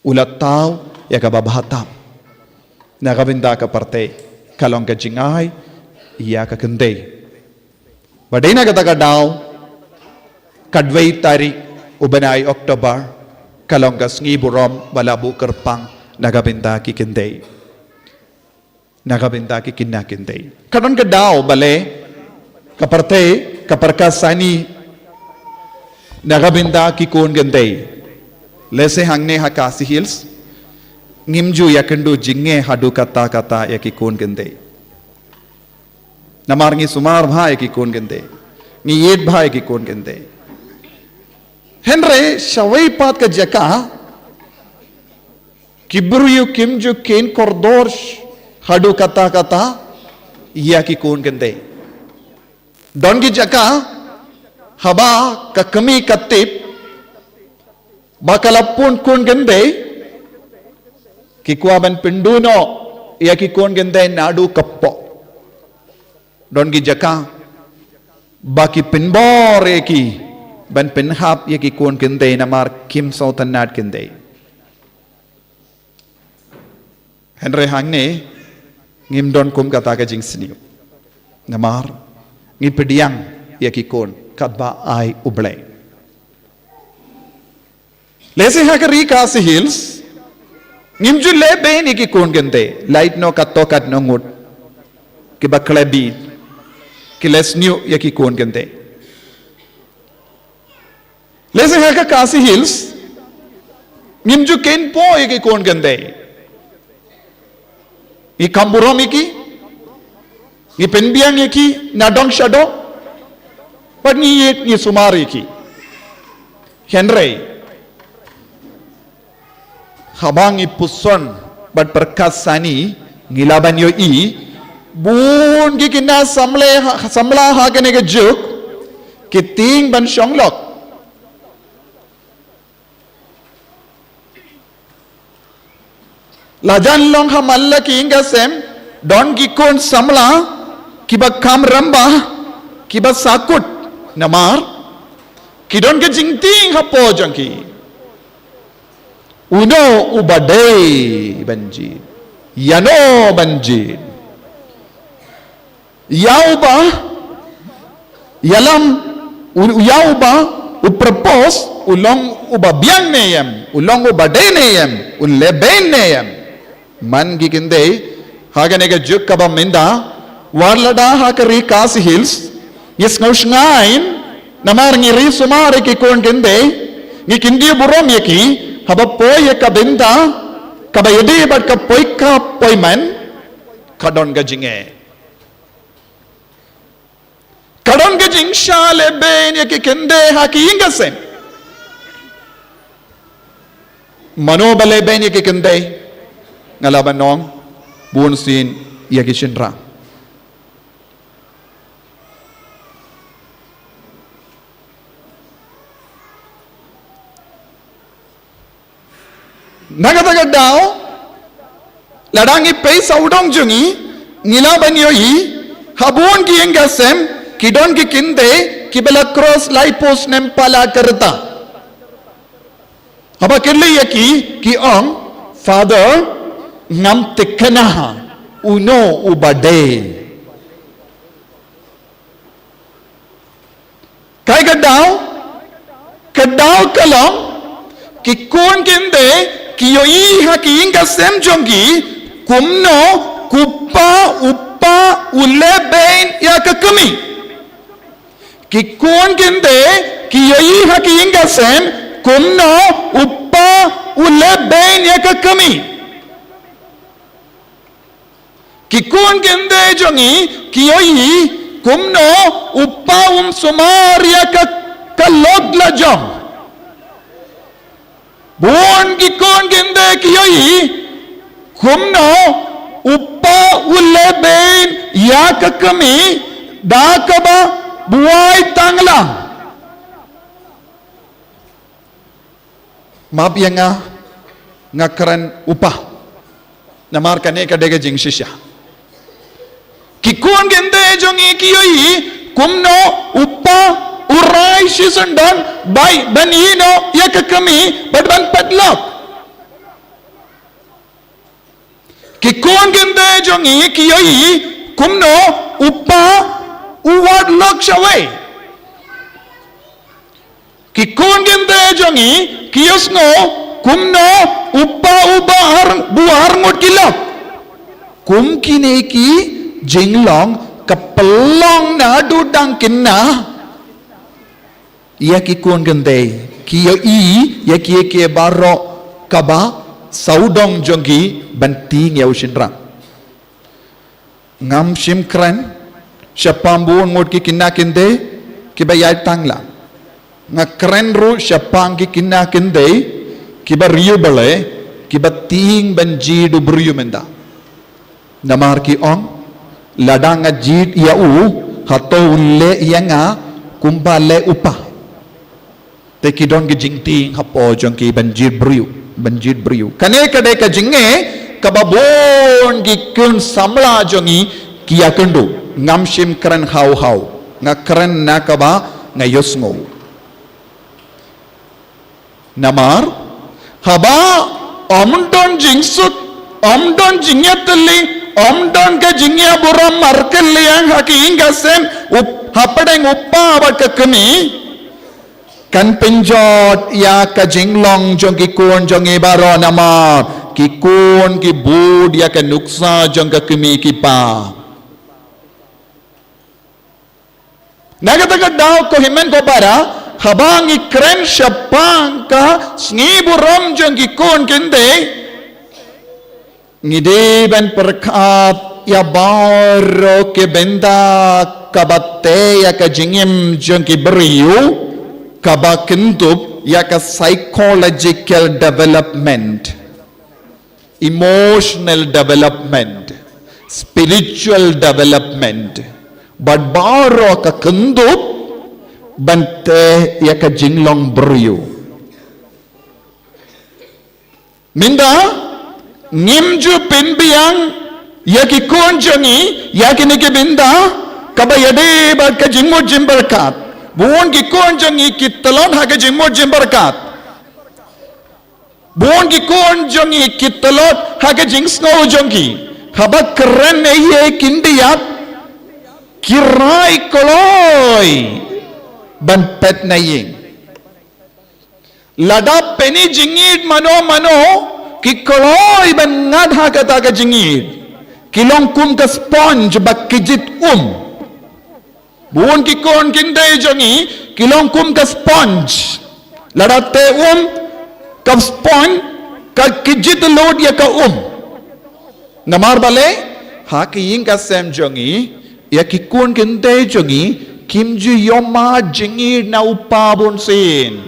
u la thaw ïa kaba bha tam. Na ka bynta ka pyrthei ka long ka jingai ïa ka kyndei. Ba dei na kata ka daw, ka dwei tarik u bnai October, ka long ka sngi burom ba la buh kyrpang na ka bynta ki kyndei, na ka bynta ki kynja kyndei. Ka don ka daw balei ka pyrthei ka pyrkhat sani na ka bynta ki khun kyndei. Lehse hangne ha Khasi Hills ngim ju ïakynduh jingeh haduh katta katta ïa ki khun kyndei. Namar ngi sumar bha ïa ki khun kyndei, ngi ïeit bha ïa ki khun kyndei. Hynrei shawei pat ka jaka ki briew kim ju kheiñ kordor haduh katta katta ïa ki khun kyndei. Don ki jaka haba ka kmie ka tip ba ka la pun khun kyndei, ki kwah ban pynduh noh ïa ki khun kyndei naduh kpoh. Don ki jaka ba ki pynbor ïa ki ban pynhap ïa ki khun kyndei namar kim sngewtynnat kyndei. Hynrei hangne ngim don kum kata ka jingsniew. Namar ngi pdiang ïa ki khun katba ai U Blei. Lehse ha ka ri Khasi Hills ngim ju leh beiñ ïa ki khun kyndei, lait noh katto katno ngut kiba khlem bit ki la sniew ïa ki khun kyndei. Lehse ha ka Khasi Hills ngim ju kheiñ poi ïa ki khun kyndei. Ngi kham burom ïa ki, ngi pynbiang ïa ki na dong sha dong, bad ngi ïeit, ngi sumar ïa ki. Hynrei haba ngi puson bad pyrkhat sani, ngi lah ban ïohi bun ki khynnah samla ha, samla ha kane ka juk ki tieng ban shong lok. La jan long ha man la ki ïing ka sem don ki khun samla kiba kham rangbah, kiba sahkut, namar ki don ka jingtieng hapoh jong ki, uno uba dei ban jied, ïano ban jied. Ïa uba ïalam, u, ïa uba u propose u long uba biang ne em, u long uba dei ne em, un leh beiñ ne em. Man ki kyndei ha kane ka juk kaba mynta, wat lada ha ka ri Khasi Hills, ngi sngew shngaiñ namar ngi ri sumar ïa ki khun kyndei, ngi kyndit burom ïa ki, haba poi ïa ka bynta kaba ïadei bad ka poi khap poi man, ka don ka jingeh. Ka don ka jingshah leh beiñ ïa ki kyndei ha ki ïing ka sem. Mano ba leh beiñ ïa ki kyndei? Nga lah ban ong, bunsien ïa ki shynrang. Na kata ka daw, lada ngi peit sawdong jong ngi, ngi lah ban ïohi ha bun ki ïing ka sem ki don ki kyndei kiba la cross laiphew snem palat ka rta. Haba kylli ïa ki, ki ong, Father, ngam thikna uno uba dei. Kaei ka daw? Ka daw ka long, ki khun kyndei ki ïohi ha ki ïing ka sem jong ki kumno u kpa, u kpa u leh beiñ ïa ka kmie. Ki khun kyndei ki ïohi ha ki ïing ka sem kumno u kpa u leh beiñ ïa ka kmie. Ki khun kyndei jong ngi ki ïohi kumno u kpa um sumar ïa ka, ka lok la jong. Bun ki khun kyndei ki ïohi kumno u kpa u leh beiñ ïa ka kmie da kaba buaid tang lang. Map ïa nga, nga kren u pa. Namar kane ka dei ka jingshisha. Ki khun kynthei jong ngi ki ïohi kumno u pa u rai shisyndon bai ban ïehnoh ïa ka kmie bad ban pynlong. Ki khun kynthei jong ngi ki ïohi kumno u pa u wad lok shawei. Ki khun kynthei jong ngi ki ïohsngew kumno u pa u bah ar, u bah arngut ki lok. Kum kine ki jinglong ka pynlong naduh dang khynnah ïa ki khun kynthei, ki ïohi ïa kiei kiei baroh kaba sawdong jong ki ban tieng ïa u shynrang. Ngam shym kren shaphang bun ngut ki khynnah kynthei kiba ïaid tang lang. Nga kren ruh shaphang ki khynnah kynthei kiba riewblei, kiba tieng ban jied u briew mynta. Namar ki ong, lada nga jied ïa u, hato un leh ïa nga kumba leh u pa. Te ki don ki jingtieng hapoh jong ki ban jied briew, ban jied briew. Kane ka dei ka jingeh kaba bun ki khun samla jong ngi ki ïakynduh. Ngam shym kren haw haw, nga kren na kaba nga ïohsngew. Namar haba ym don jingsuk, ym don jingïatylli, ym don ka jingïaburom markylliang ha ka ïing ka sem, u, hapdeng u pa bad ka kmie, kan pynjot ïa ka jinglong jong ki khun jong ngi baroh. Namar ki khun ki bud ïa ka nuksa jong ka kmie ki pa. Na kata ka daw, ko hynmen ko para, haba ngi kren shaphang ka sngi burom jong ki khun kynthei, ngi dei ban pyrkhat ïa baroh ki bynta kaba tei ïa ka jingim jong ki briew, kaba kyndup ïa ka psychological development, emotional development, spiritual development, bad baroh ka kyndup ban tei ïa ka jinglong briew. Mynta ngim ju pynbiang ïa ki khun jong ngi ïa kine ki bynta kaba ïadei bad ka jingmut jingpyrkhat. Bun ki khun jong ngi ki tlot ha ka jingmut jingpyrkhat. Bun ki khun jong ngi ki tlot ha ka jingsngew jong ki. Haba kren ei ei kin da ïap, ki rai kloi ban peit na ïing. Lada pynïaid jingïeit mano mano, ki kloi ban ngat ha kata ka jingïeit. Ki long kum ka sponge ba kjit um. Bun ki khun kynthei jong ngi ki long kum ka sponge. Lada tei um, ka sponge ka kjit lut ïa ka um. Namar balei? Ha ka ïing ka sem jong ngi, ïa ki khun kynthei jong ngi kim ju ïohmad jingïeit na u pa bunsien.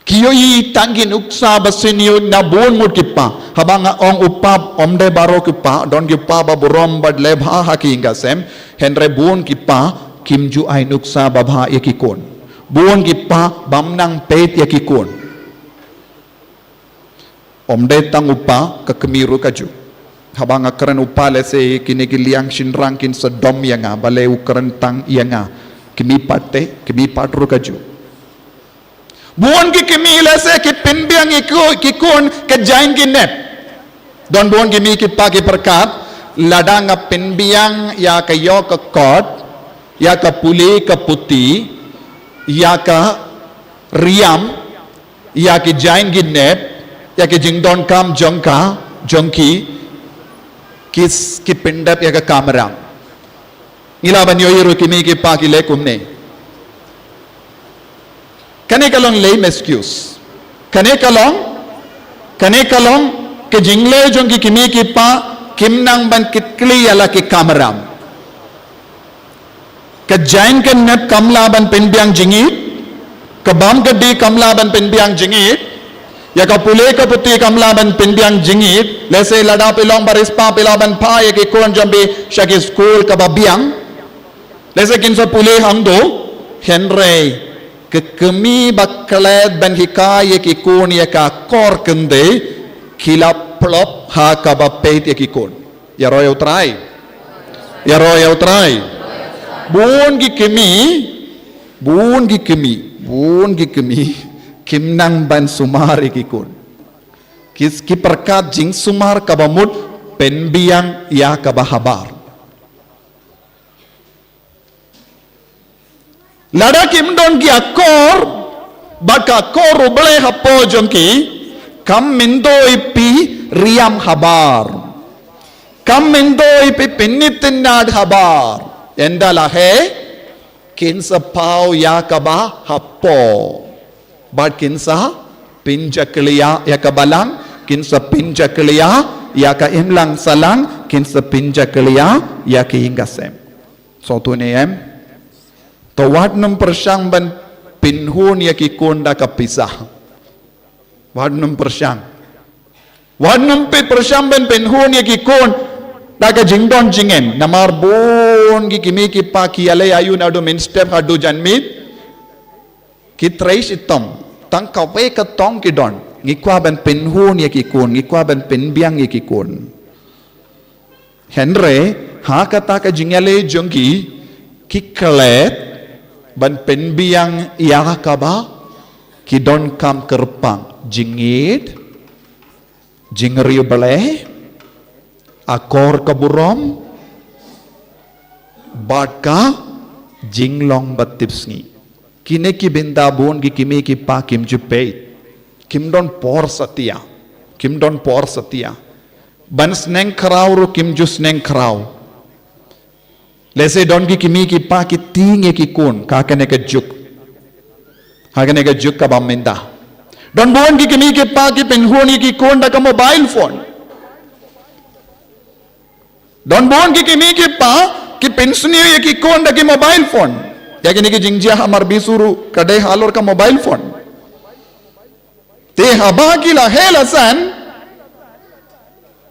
Ki ïohi tang ki nuksa ba sniew na bun ngut ki pa. Haba nga ong u pa, ym dei baroh ki pa, don ki pa ba burom bad leh bha ha ka ïing ka sem, hynrei bun ki pa kim ju ai nuksa babha ïa ki khun. Bun ki pa bym nang peit ïa ki khun. Ym dei tang u pa, ka kmie ruh ka ju. Haba nga kren u pa, lehse kine ki liang shynrang kin sa dom ïa nga, balei u kren tang ïa nga. Kmie pat te, kmie pat ruh ka ju. Bun ki kmie lehse ki pynbiang ïa ki khun ka jaiñ ki nep. Don bun ki kmie ki pa ki pyrkhat, lada nga pynbiang ïa ka ïoh ka kot, ïa ka pule ka puthi, ïa ka riam, ïa ki jaiñ ki nep, ïa ki jingdonkam jong ka, jong ki, ki s-, ki pyndep ïa ka kamram. Ngi lah ban ïohi ruh ki kmie ki pa ki leh kumne. Kane ka long lame excuse. Kane ka long, kane ka long ka jingleh jong ki kmie ki pa, kim nang ban kitkhlieh ïa la ki kamram. Ka jaiñ ka nep kam lah ban pynbiang jingïeit, ka bam ka dih kam lah ban pynbiang jingïeit, ïa ka pule ka puthi kam lah ban pynbiang jingïeit. Lehse lada phi long barispa phi lah ban phah ïa ki khun jong phi sha ki skul kaba biang. Lehse kin sa pule hangto, hynrei Ki kmie ba klet ban hikai ïa ki khun ïa ka kor kynthei, ki la plop ha kaba peit ïa ki khun. Ïaroh ïa U Trai. Ïaroh ïa U Trai. Bun ki kmie, bun ki kmie, bun ki kmie, kim nang ban sumar ïa ki khun. Ki, ki pyrkhat jingsumar kaba mut pynbiang ïa kaba habar. Lada kim don ki akor, bad ka akor U Blei hapoh jong ki, kam myntoi phi riam habar. Kam myntoi phi pynitynnad habar. Ynda la heh, kin sa paw ïa kaba hapoh. Bad kin sa pynjakhlia ïa ka balang, kin sa pynjakhlia ïa ka imlang sahlang, kin sa pynjakhlia ïa ka ïing ka sem. Sngewthuh ne em? To wat nym pyrshang ban pynhun ïa ki khun da ka pisa. Wat nym pyrshang. Wat nym pyrshang ban pynhun ïa ki khun da ka jingdon jingem. Namar bun ki kmie ki kpa ki ïaleh aïu naduh mynstep haduh janmiet. Ki trei shitom, tang kawei ka tong ki don. Ngi kwah ban pynhun ïa ki khun, ngi kwah ban pynbiang ïa ki khun. Hynrei, ha kata ka jingïaleh jong ki, ki klet ban pynbiang ïa kaba ki donkam kyrpang, jingïeit, jingriewblei, akor ka burom, bad ka jinglong ba tipsngi. Kine ki bynta bun ki kmie ki kpa kim ju peit. Kim don por satia. Kim don por satia. Ban sneng khraw ruh kim ju sneng khraw. Lehse don ki kmie ki kpa ki tieng ïa ki khun, ha kane ka juk. Ha kane ka juk kaba mynta. Don bun ki kmie ki kpa ki pynhun ïa ki khun da ka mobile phone. Don bun ki kmie ki kpa ki pynsniew ïa ki khun da ki mobile phone. Ïa kine ki jingjia ha Marbisu ruh ka dei halor ka mobile phone. Te haba ki la heh la san,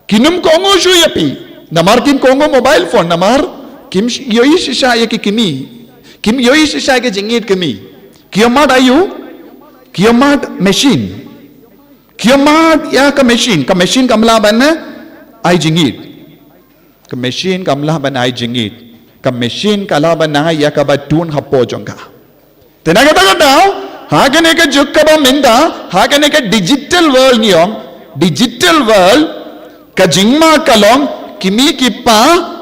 kin ym kohnguh shuh ïa phi. Namar kin kohnguh mobile phone, namar kim sh-, ïohi shisha ïa ki kmie. Kim ïohi shisha ïa ki jingïeit kmie. Ki ïohmad aïu? Ki ïohmad machine. Ki ïohmad ïa ka machine, ka machine kam lah ban ai jingïeit. Ka machine kam lah ban ai jingïeit. Ka machine ka lah ban ai ïa kaba duna hapoh jong ka. Te na kata ka daw, ha kane ka juk kaba mynta, ha kane ka digital world ngi ong, digital world, ka jingma ka long, ki kmie ki kpa,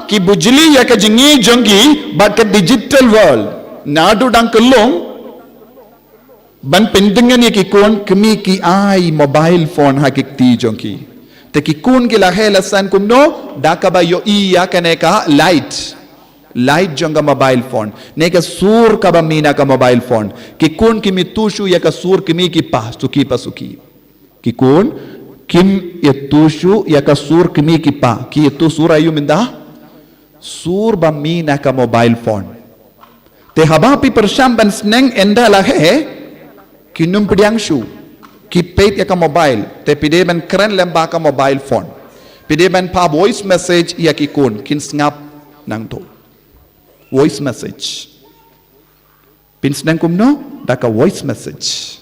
ki bujli ïa ka jingïeit jong ki, bad ka digital world. Naduh dang kyllung, ban pyntngen ïa ki khun, kmie ki ai mobile phone ha ki kti jong ki. Te ki khun ki la heh la san kumno, da kaba ïohi ïa kane ka light. Light jong ka mobile phone. Ne ka sur kaba mih na ka mobile phone. Ki khun kim ïathuh shuh ïa ka sur kmie ki kpa, suki pa suki. Ki khun kim ïathuh shuh ïa ka sur kmie ki kpa. Ki ïathuh sur aïu mynta? Sur ba mih na ka mobile phone. Te haba phi pyrshang ban sneng ynda la heh, kin ym pdiang shuh. Ki peit ïa ka mobile. Te phi dei ban kren lyngba ka mobile phone. Phi dei ban phah voice message ïa ki khun, kin sngap nangto. Voice message. Phin sneng kumno, da ka voice message.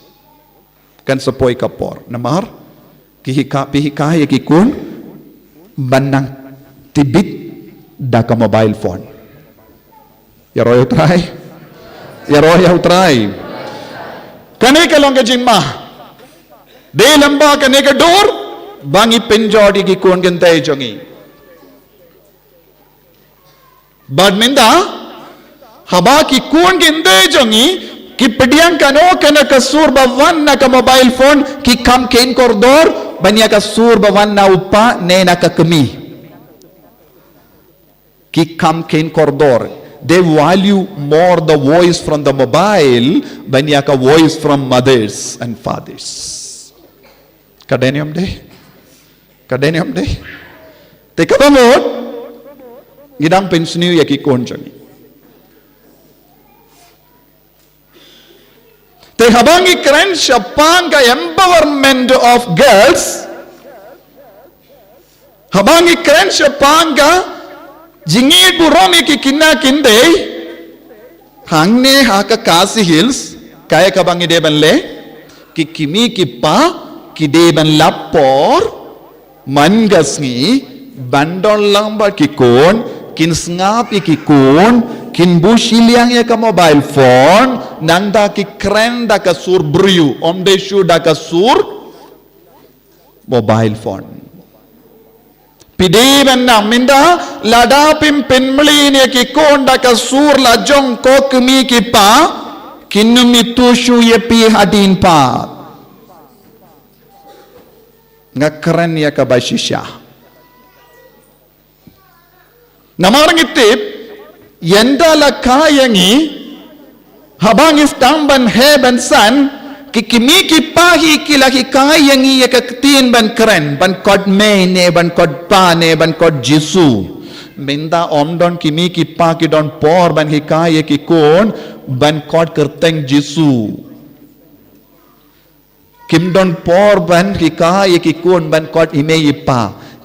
Kan sa poi ka por. Namar, ki hika, phi hikai ïa ki khun, ban nang tibit da ka mobile phone. Ïaroh ïa U Trai. Ïaroh ïa U Trai. Kane ka long ka jingma. Dei lyngba kane ka dur, ba ngi pynjot ïa ki khun kynthei jong ngi. Bad mynta, haba ki khun kynthei jong ngi, ki pdiang kano kano ka sur ba wan na ka mobile phone, ki kham kheiñ kordor, ban ïa ka sur ba wan na u kpa, ne na ka kmie. Ki kham kheiñ kordor. They value more the voice from the mobile, ban ïa ka voice from mothers and fathers. Ka dei ne ym dei? Ka dei ne ym dei? Te kaba mut, ngi dang pynsniew ïa ki khun jong ngi. Te haba ngi kren shaphang ka empowerment of girls, haba ngi kren shaphang ka jingïeit burom ïa ki khynnah kynthei, hangne ha ka Khasi Hills, Kaei kaba ngi dei ban leh? Ki kmie ki kpa ki dei ban lap por man ka sngi ban don lang bad ki khun, kin sngap ïa ki khun, kin buh shiliang ïa ka mobile phone, nangta ki kren da ka sur briew, ym dei shuh da ka sur mobile phone. Phi dei ban nang mynta, lada phim pynmlien ïa ki khun da ka sur la jong ko kmie ki kpa, kin ym ithuh shuh ïa phi hadien pat. Nga kren ïa kaba shisha. Namar ngi tip, ynda la kha ïa ngi, haba ngi sdang ban heh ban san, ki kmie ki kpa hi ki la hikai ïa ngi ïa ka ktien ban kren, ban khot mei ne, ban khot pa ne, ban khot Jisu. Mynta ym don kmie ki kpa ki don por ban hikai ïa ki khun ban khot kyrteng Jisu. Kim don por ban hikai ïa ki khun ban khot i mei i pa.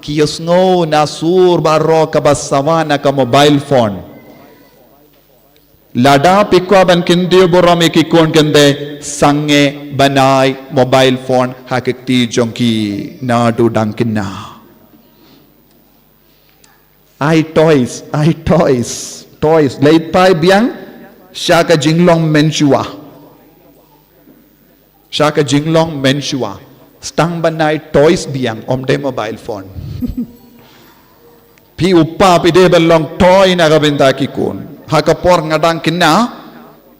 Ki ïohsngew na sur baroh kaba sawa na ka mobile phone. Lada phi kwah ban kyntiew burom ïa ki khun, kynthei, sangeh ban ai mobile phone ha ka kti jong ki naduh dang khynnah. Ai toys, ai toys, toys. Leit phai biang sha ka jinglong mynshuwa. Sha ka jinglong mynshuwa. Sdang ban ai toys biang, ym dei mobile phone. Phi u pa phi dei ban long toy na ka bynta ki khun. Ha ka por nga dang khynnah,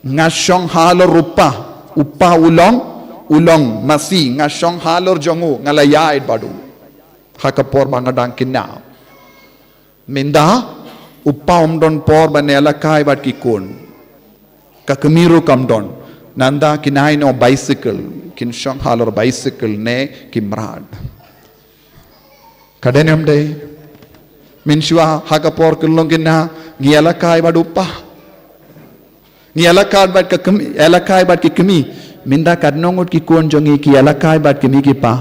nga shong halor u pa, u pa u long, u long masi, nga shong halor jong u, nga la ïaid bad u. Ha ka por ba nga dang khynnah. Mynta, u pa um don por ban ïalehkai bad ki khun. Ka kmie ruh kam don. Nangta kin ai noh bicycle, kin shong halor bicycle ne ki mrad. Ka dei ne ym dei? Mynshuwa ha ka por khynnah khynnah, ngi ïalehkai bad u pa. Ngi ïalehkai bad ka kmie, ïalehkai bad ki kmie. Mynta katno ngut ki khun jong ngi ki ïalehkai bad kmie ki pa?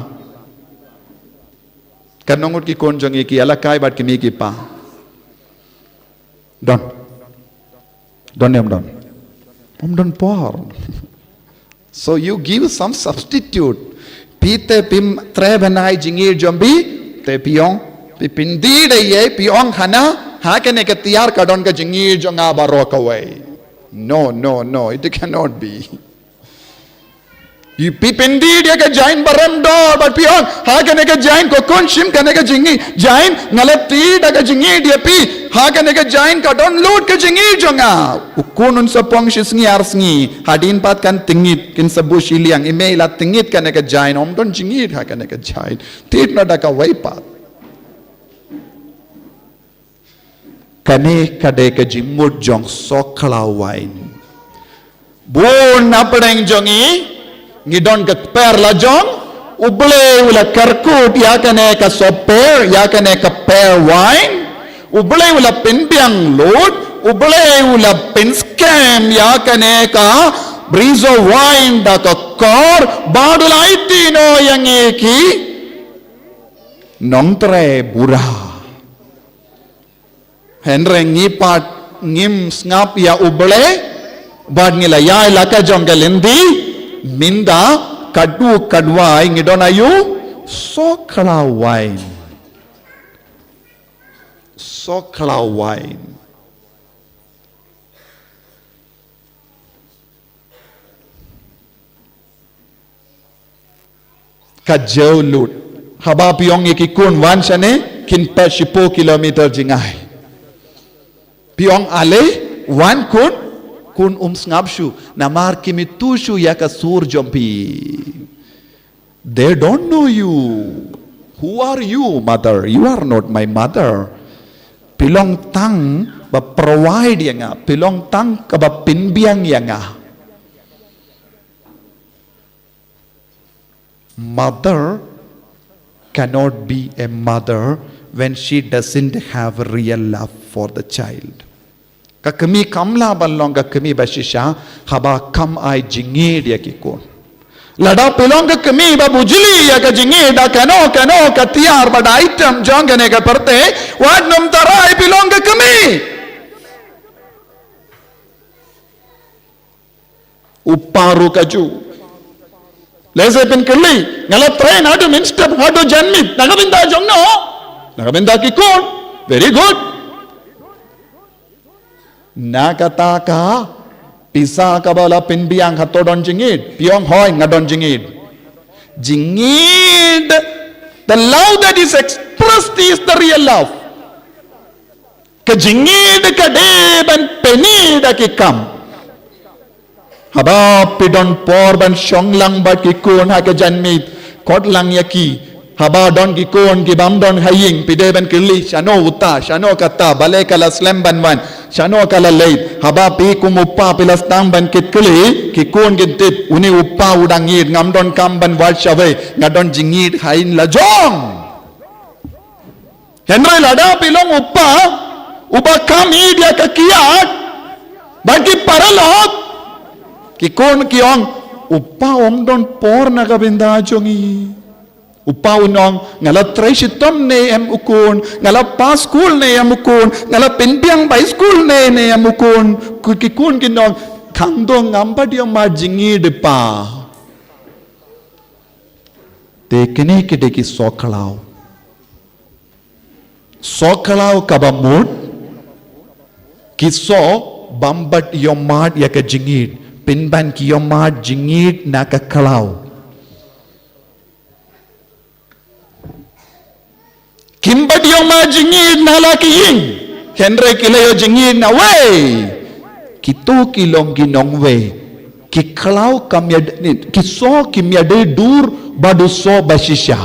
Katno ngut ki khun jong ngi ki ïalehkai bad kmie ki pa? Don. Don ne ym don? Ym don por. So you give some substitute. Phi te phim treh ban ai jingïeit jong phi, te phi ong, phi pyndih da ei, phi ong hana, ha kane ka tiar ka don ka jingïeit jong nga baroh kawei. No, no, no, it cannot be. Phi pyndih ïa ka jaiñ ba rem dor, bad phi ong, ha kane ka jaiñ ko khun shim kane ka jingïeit, jaiñ nga la thied da ka jingïeit ïa phi, ha kane ka jaiñ ka don lut ka jingïeit jong nga. U khun un sa pang shi sngi ar sngi, hadien pat kan tyngit, kin sa buh shiliang, i mei la tyngit kane ka jaiñ, ym don jingïeit ha kane ka jaiñ. Thied noh da kawei pat. Kane ka dei ka jingmut jong sohkhlaw wain. Bun na pdeng jong ngi, ngi don ka kper la jong, U Blei u la kyrkhu ïa kane ka sohper, ïa kane ka kper wain. U Blei u la pynbiang lut, U Blei u la pynskhem ïa kane ka brisoh wain da ka kor, bad u la aiti noh ïa ngi ki nongtrei bura. Hynrei ngi pat ngim sngap ïa U Blei, bad ngi la ïaid la ka jong ka lynti, mynta katto katwai ngi don aïu, sohkhlaw wain. Sohkhlaw wain. Ka jew lut. Haba phi ong ïa ki khun wan shane, kin phet shiphew kilometer jngai. Phi ong ale, wan khun, khun um sngap shuh, namar kim ithuh shuh ïa ka sur jong phi. They don't know you. Who are you, mother? You are not my mother. Phi long tang ba provide ïa nga, phi long tang kaba pynbiang ïa nga. Mother cannot be a mother when she doesn't have real love for the child. Ka kmie kam lah ban long ka kmie ba shisha haba kam ai jingïeit ïa ki khun. Lada phi long ka kmie ba bujli ïa ka jingïeit da kano kano ka tiar bad item jong kane ka pyrthei, wat nym tharai phi long ka kmie. U pa ruh ka ju. Lehse phin kylli, nga la train haduh mynstep, haduh janmiet na ka bynta jong no? Na ka bynta ki khun. Very good. Na kata ka pisa kaba la pynbiang, hato don jingïeid? Phi ong hooid, nga don jingïeid. Jingïeid, the love that is expressed is the real love. Ka jingïeid ka dei ban pyni da ki kam. Haba phi don por ban shong lang bad ki khun ha ka janmiet, khot lang ïa ki. Haba don ki khun ki bym don ha ïing, phi dei ban kylli, shano uta, shano kata, balei ka la slem ban wan, shano ka la leit. Haba phi kum u pa phi la sdang ban kit kylli, ki khun kin tip, une u pa u dang ïeid, ngam don kam ban wad shawei, nga don jingïeid ha ïing la jong. Hynrei lada phi long u pa uba kham ïeid ïa ka kiad bad ki paralok, ki khun ki ong, u pa um don por na ka bynta jong ngi. U pa un ong, nga la trei shitom ne em u khun, nga la pass skul ne em u khun, nga la pynbiang bai skul ne ne em u khun. Ki khun kin ong, khang dong ngam pat ïohmad jingïeid pa. Te kine ki dei ki soh khlaw. Soh khlaw kaba mut, ki soh bym pat ïohmad ïa ka jingïeid, pynban ki ïohmad jingïeid na ka khlaw. Kim pat ïohmad jingïeid na la ki ïing, hynrei ki la ïoh jingïeid na wei. Kito ki long ki nongwei. Ki khlaw kam ïa, ki soh kim ïadei dur bad u soh ba shisha.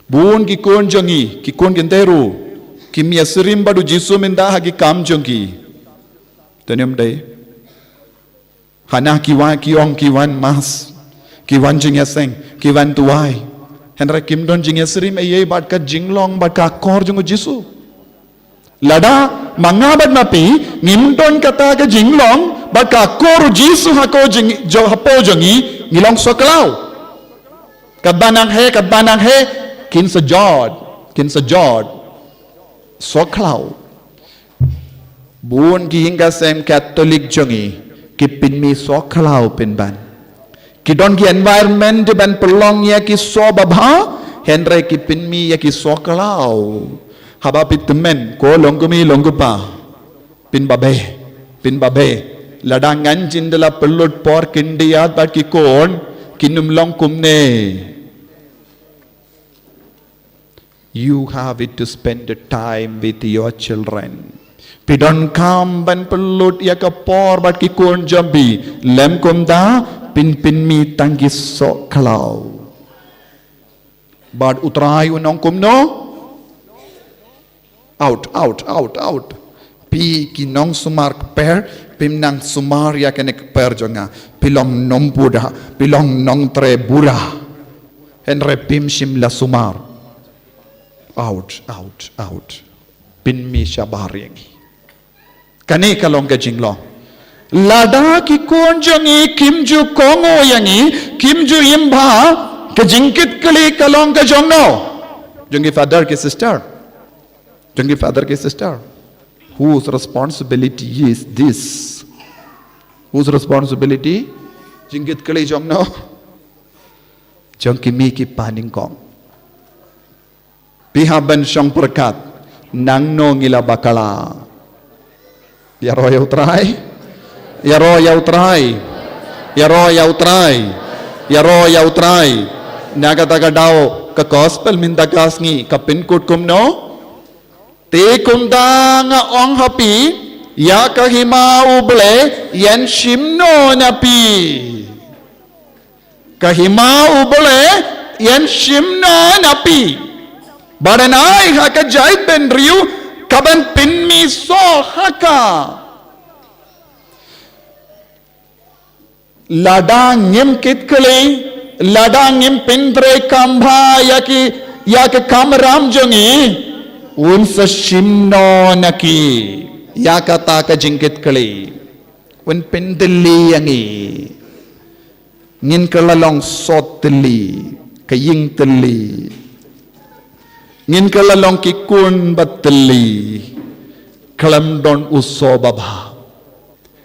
Bun ki khun jong ngi, ki khun kynthei ruh, kim ïasyriem bad u Jisu mynta ha ki kam jong ki. Te ym dei. Hana ki wan, ki ong ki wan mass, ki wan jingïaseng, ki wan duwai. Hynrei kim don jingïasyriem ei ei bad ka jinglong bad ka akor jong u Jisu. Lada ma nga bad ma phi ngim don kata ka jinglong bad ka akor u Jisu ha ko jing, jo, hapoh jong ngi, ngi long soh khlaw. Katba nang heh, katba nang heh, kin sa jot, kin sa jot. Soh khlaw. Bun ki ïing ka sem Katholik jong ngi ki pynmih soh khlaw pynban. Ki don ki environment ban pynlong ïa ki soh babha, hynrei ki pynmih ïa ki soh khlaw. Haba phi tymmen, ko long kmie long kpa, pynbabe, pynbabe. Lada ngan jin da la pynlut por khyndiat bad ki khun, kin ym long kumne. You have it to spend the time with your children. Phi donkam ban pynlut ïa ka por bad ki khun jong phi, lym kumta phin pynmih tang ki soh khlaw. Bad U Trai un ong kumno? Out, out, out, out. Phi ki nongsumar kper, phim nang sumar ïa kane ka kper jong nga. Phi long nongbud, phi long nongtrei bud. Hynrei phim shym la sumar. Out, out, out. Pynmih shabar ïa ngi. Kane ka long ka jinglong. Lada ki khun jong ngi kim ju kohnguh ïa ngi, kim ju im bha, ka jingkitkhlieh ka long ka jong no? Jong ki father ki sister. Jong ki father ki sister. Whose responsibility is this? Whose responsibility? Jingkitkhlieh jong no? Jong ki kmie ki kpa nyngkong. Phi hap ban shong pyrkhat, nangno ngi la bakla. Ïaroh ïa U Trai. Ïaroh ïa U Trai. Ïaroh ïa U Trai. Ïaroh ïa U Trai. Na kata ka daw ka gospel mynta ka sngi ka pynkut kumno? Te kumta nga ong ha phi, ïa ka hima U Blei yn shim noh na phi. Ka hima U Blei yn shim noh na phi. Bad yn ai ha ka jaitbynriew kaban pynmih soh ha ka. Lada ngim kitkhlieh, lada ngim pyntrei kham bha ïa ki, ïa ka kamram jong ngi, un sa shim noh na ki. Ïa kata ka jingkitkhlieh. Un pyntylli ïa ngi. Ngin kylla long soh tylli, ka ïing tylli. Ngin kylla long ki khun ba tylli, khlem don u soh babha.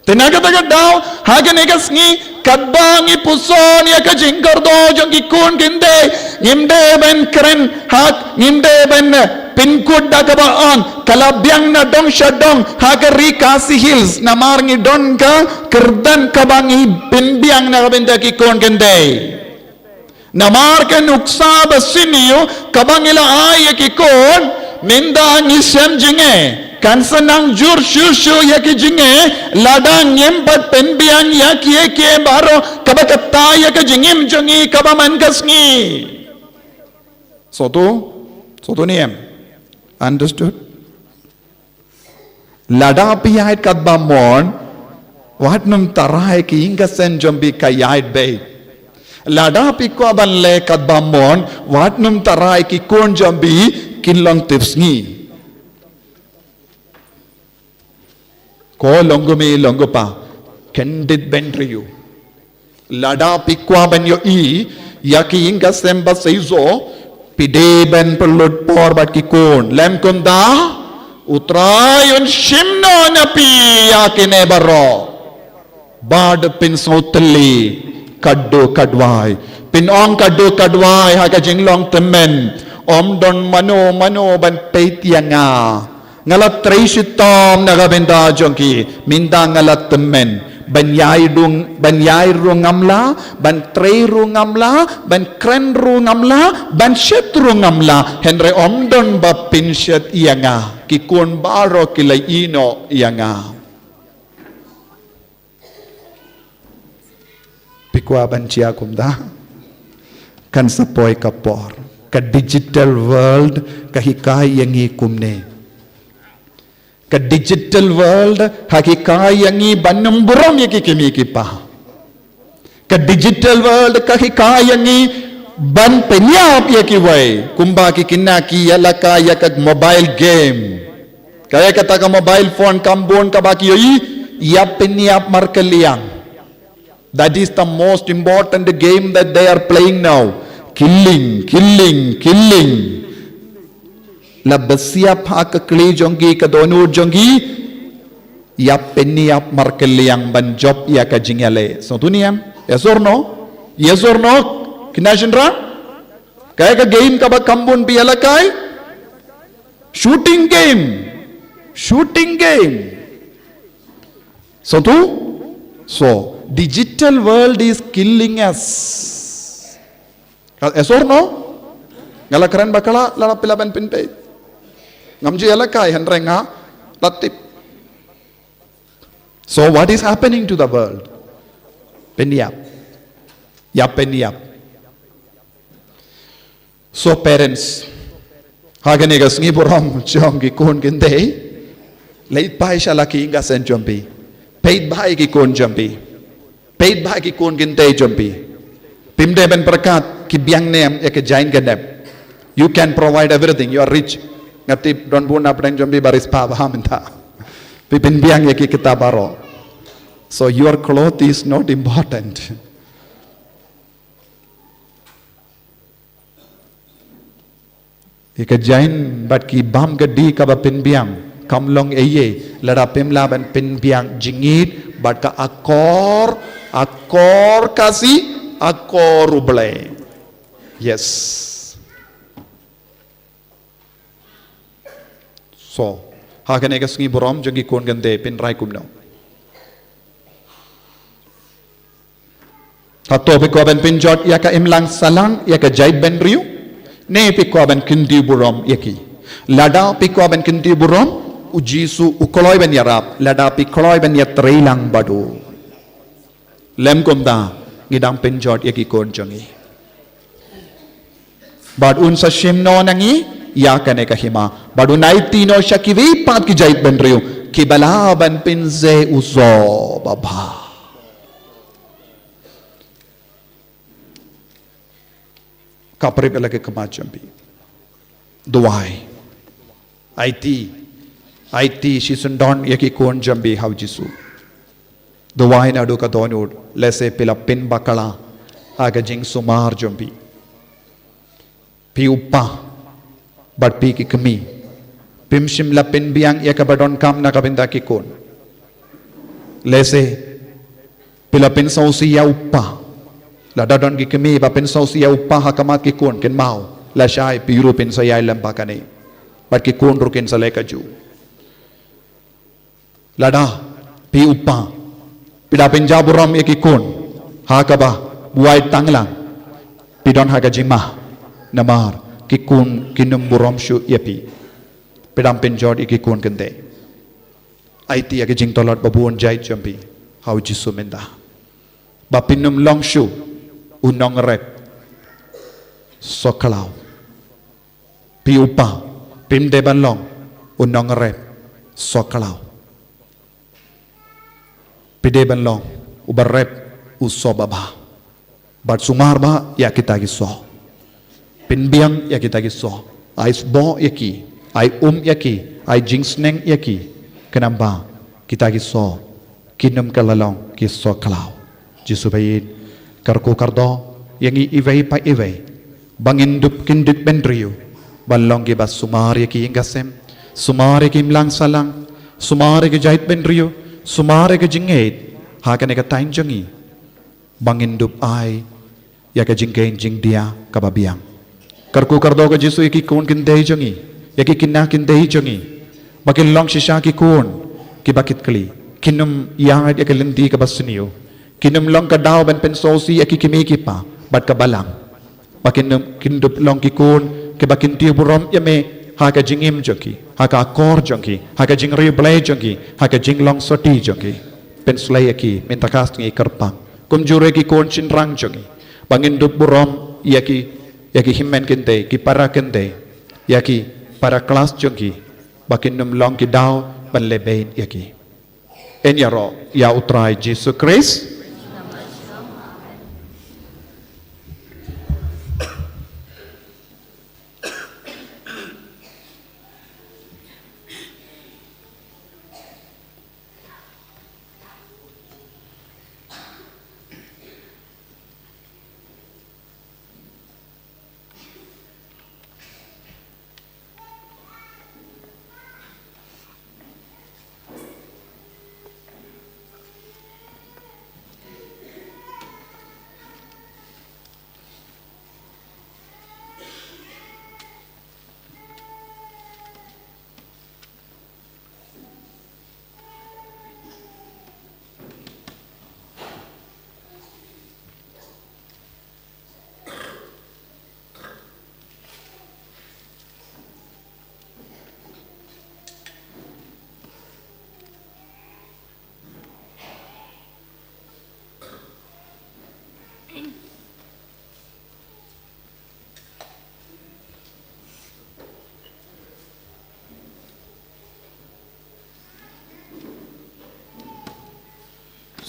Te na kata ka daw, ha kane ka sngi, katba ngi puson ïa ka jingkordor jong ki khun kynthei, ngim dei ban kren, ha, ngim dei ban, eh, pynkut da kaba ong, ka la biang na dong sha dong, ha ka ri Khasi Hills, namar ngi don ka kyrdan kaba ngi pynbiang na ka bynta ki khun kynthei. Namar ka nuksa ba sniew kaba ngi la ai ïa ki khun, mynta ngi shem jingeh. Kan sa nang jur shuh shuh ïa ki jingeh, lada ngim pat pynbiang ïa kiei kiei baroh, kaba kata ïa ka jingim jong ngi kaba man ka sngi. Soto, soto ne em. Understood? Lada phi ïaid katba mon, wat nym tharai ki ïing ki sem jong phi ki ïaid beit. Lada phi kwah ban leh katba mon, wat nym tharai ki khun jong phi kin long tipsngi. Ko long kmie long kpa, kyndit bynriew. Lada phi kwah ban ïohi ïa ki ïing ki sem ba seisoh, phi dei ban pynlut por bad ki khun. Lym kumta, U Trai un shim noh na phi ïa kine baroh. Bad phin sngewtylli katto katwai. Phin ong katto katwai ha ka jinglong tymmen. Ym don mano mano ban peit ïa nga. Nga la trei shitom na ka bynta jong ki, mynta nga la tymmen. Ban ïai rung, ban ïai rung ngam lah, ban trei rung ngam lah, ban kren rung ngam lah, ban shet rung ngam lah. Hynrei ym don ba phin shet ïa nga. Ki khun baroh ki la ïehnoh ïa nga. Phi kwah ban jia kumta? Kan sa poi ka por. Ka digital world ka hikai ïa ngi kumne. Ka digital world ka hikai ïa ngi ban nym burom ïa ki kmie ki kpa. Ka digital world ka hikai ïa ngi ban pynïap ïa kiwei. Kumba ki khynnah ki ïalehkai ïa ka mobile game. Kaei kata ka mobile phone kam bun kaba ki ïohi, ïa pynïap markylliang. That is the most important game that they are playing now. Killing, killing, killing. La besiap ha ka kli jong ki, ka dohnud jong ki, ïa pynïap markylliang ban jop ïa ka jingïaleh. Sngewthuh ne em? Yes or no? Yes or no? Khynnah shynrang? Kaei ka game kaba kam bun phi ïalehkai? Shooting game. Shooting game. Sngewthuh? So, digital world is killing us. Yes or no? Nga la kren bakla, la phi lah ban pynpeit. Ngam ju ïalehkai, hynrei nga la tip. So what is happening to the world? Pynïap. Ïa pynïap. So parents, ha kane ka sngi burom jong ki khun kynthei, leit bha sha la ki ïing ki sem jong phi. Peit bha ïa ki khun jong phi. Peit bha ïa ki khun kynthei jong phi. Phim dei ban pyrkhat ki biang ne em ïa ka jaiñ ka nep. You can provide everything, you are rich. Nga tip don bun na pdeng jong phi ba riewspah bha mynta. Phi pynbiang ïa ki kita baroh. So your cloth is not important. Ïa ka jaiñ bad ki bam ka dih kaba pynbiang kam long ei ei lada phim lah ban pynbiang jingïeit bad ka akor, akor Khasi, akor U Blei. Yes. So, ha kane ka sngi burom jong ki khun kynthei phin rai kumno? Hato phi kwah ban pynjot ïa ka imlang sahlang ïa ka jaitbynriew? Ne phi kwah ban kyntiew burom ïa ki? Lada phi kwah ban kyntiew burom, U Jisu u kloi ban ïarap, lada phi kloi ban ïatreilang bad u. Lym kumta, ngi dang pynjot ïa ki khun jong ngi. Bad un sa shim noh na ngi ïa kane ka hima. Bad un aiti noh sha kiwei pat ki jaitbynriew kiba lah ban pynjot u so babha. Ka prep ïa la ki khmat jong phi. Duwai. Aiti. Aiti shisyndon ïa ki khun jong phi ha U Jisu. Duwai naduh ka dohnud lehse phi la pynbakla ha ka jingsumar jong phi. Phi u kpa bad phi ki kmie. Phim shym la pynbiang ïa kaba donkam na ka bynta ki khun. Lehse phi la pynsngewsih ïa u kpa. Lada don ki kmie ba pynsngewsih ïa u kpa ha khmat ki khun, kynmaw, lashai phi ruh phin sa ïai lem bad kane. Bad ki khun ruh kin sa leh kajuh. Lada phi u kpa, phi da pynjah burom ïa ki khun ha kaba buaid tang lang, phi don ha ka jingma. Namar ki khun kin ym burom shuh ïa phi. Phi dang pynjot ïa ki khun kynthei. Aiti ïa ka jingtlot ba bun jait jong phi ha u Jisu mynta, ba phin ym long shuh u nongrep sohkhlaw. Phi u kpa, phim dei ban long u nongrep sohkhlaw. Phi dei ban long uba rep u soh babha. Bad sumar bha ïa kita ki soh. Pynbiang ïa kita ki soh. Ai sboh ïa ki, ai um ïa ki, ai jingsneng ïa ki. Khnang ba kita ki soh kin ym kylla long ki sohkhlaw. Jisu ba ïeit, kyrkhu kyrdoh ïa ngi iwei pa iwei ba ngin dup kyndit bynriew ban long kiba sumar ïa ki ïing ka sem, sumar ïa ki imlang sahlang, sumar ïa ki jait bynriew, sumar ïa ki jingngeit ha kane ka thaiñ jong ngi, ba ngin dup ai ïa ka jingkheiñ jingdia kaba biang. Kyrkhu kyrdoh ko Jisu ïa ki khun kynthei jong ngi, ïa ki khynnah kynthei jong ngi, ba kin long shisha ki khun kiba kit kali, kin ym ïaid ïa ka lynti kaba sniew, kin ym long ka daw ban pynsngewsih ïa ki kmie ki kpa bad ka balang. Ba kin ym, kin dup long ki khun kiba kin tip burom ïa me ha ka jingim jong ki, ha ka akor jong ki, ha ka jingriewblei jong ki, ha ka jinglong sotti jong ki. Pynshlei ïa ki mynta ka sngi kyrpang. Kumjuh ruh ki khun shynrang jong ngi, ba ngin dup burom ïa ki, ïa ki hynmen kynthei, ki para kynthei, ïa ki para klas jong ki, ba kin ym long ki daw ban lehbeiñ ïa ki. Ngin ïaroh ïa u Trai Jisu Khrist.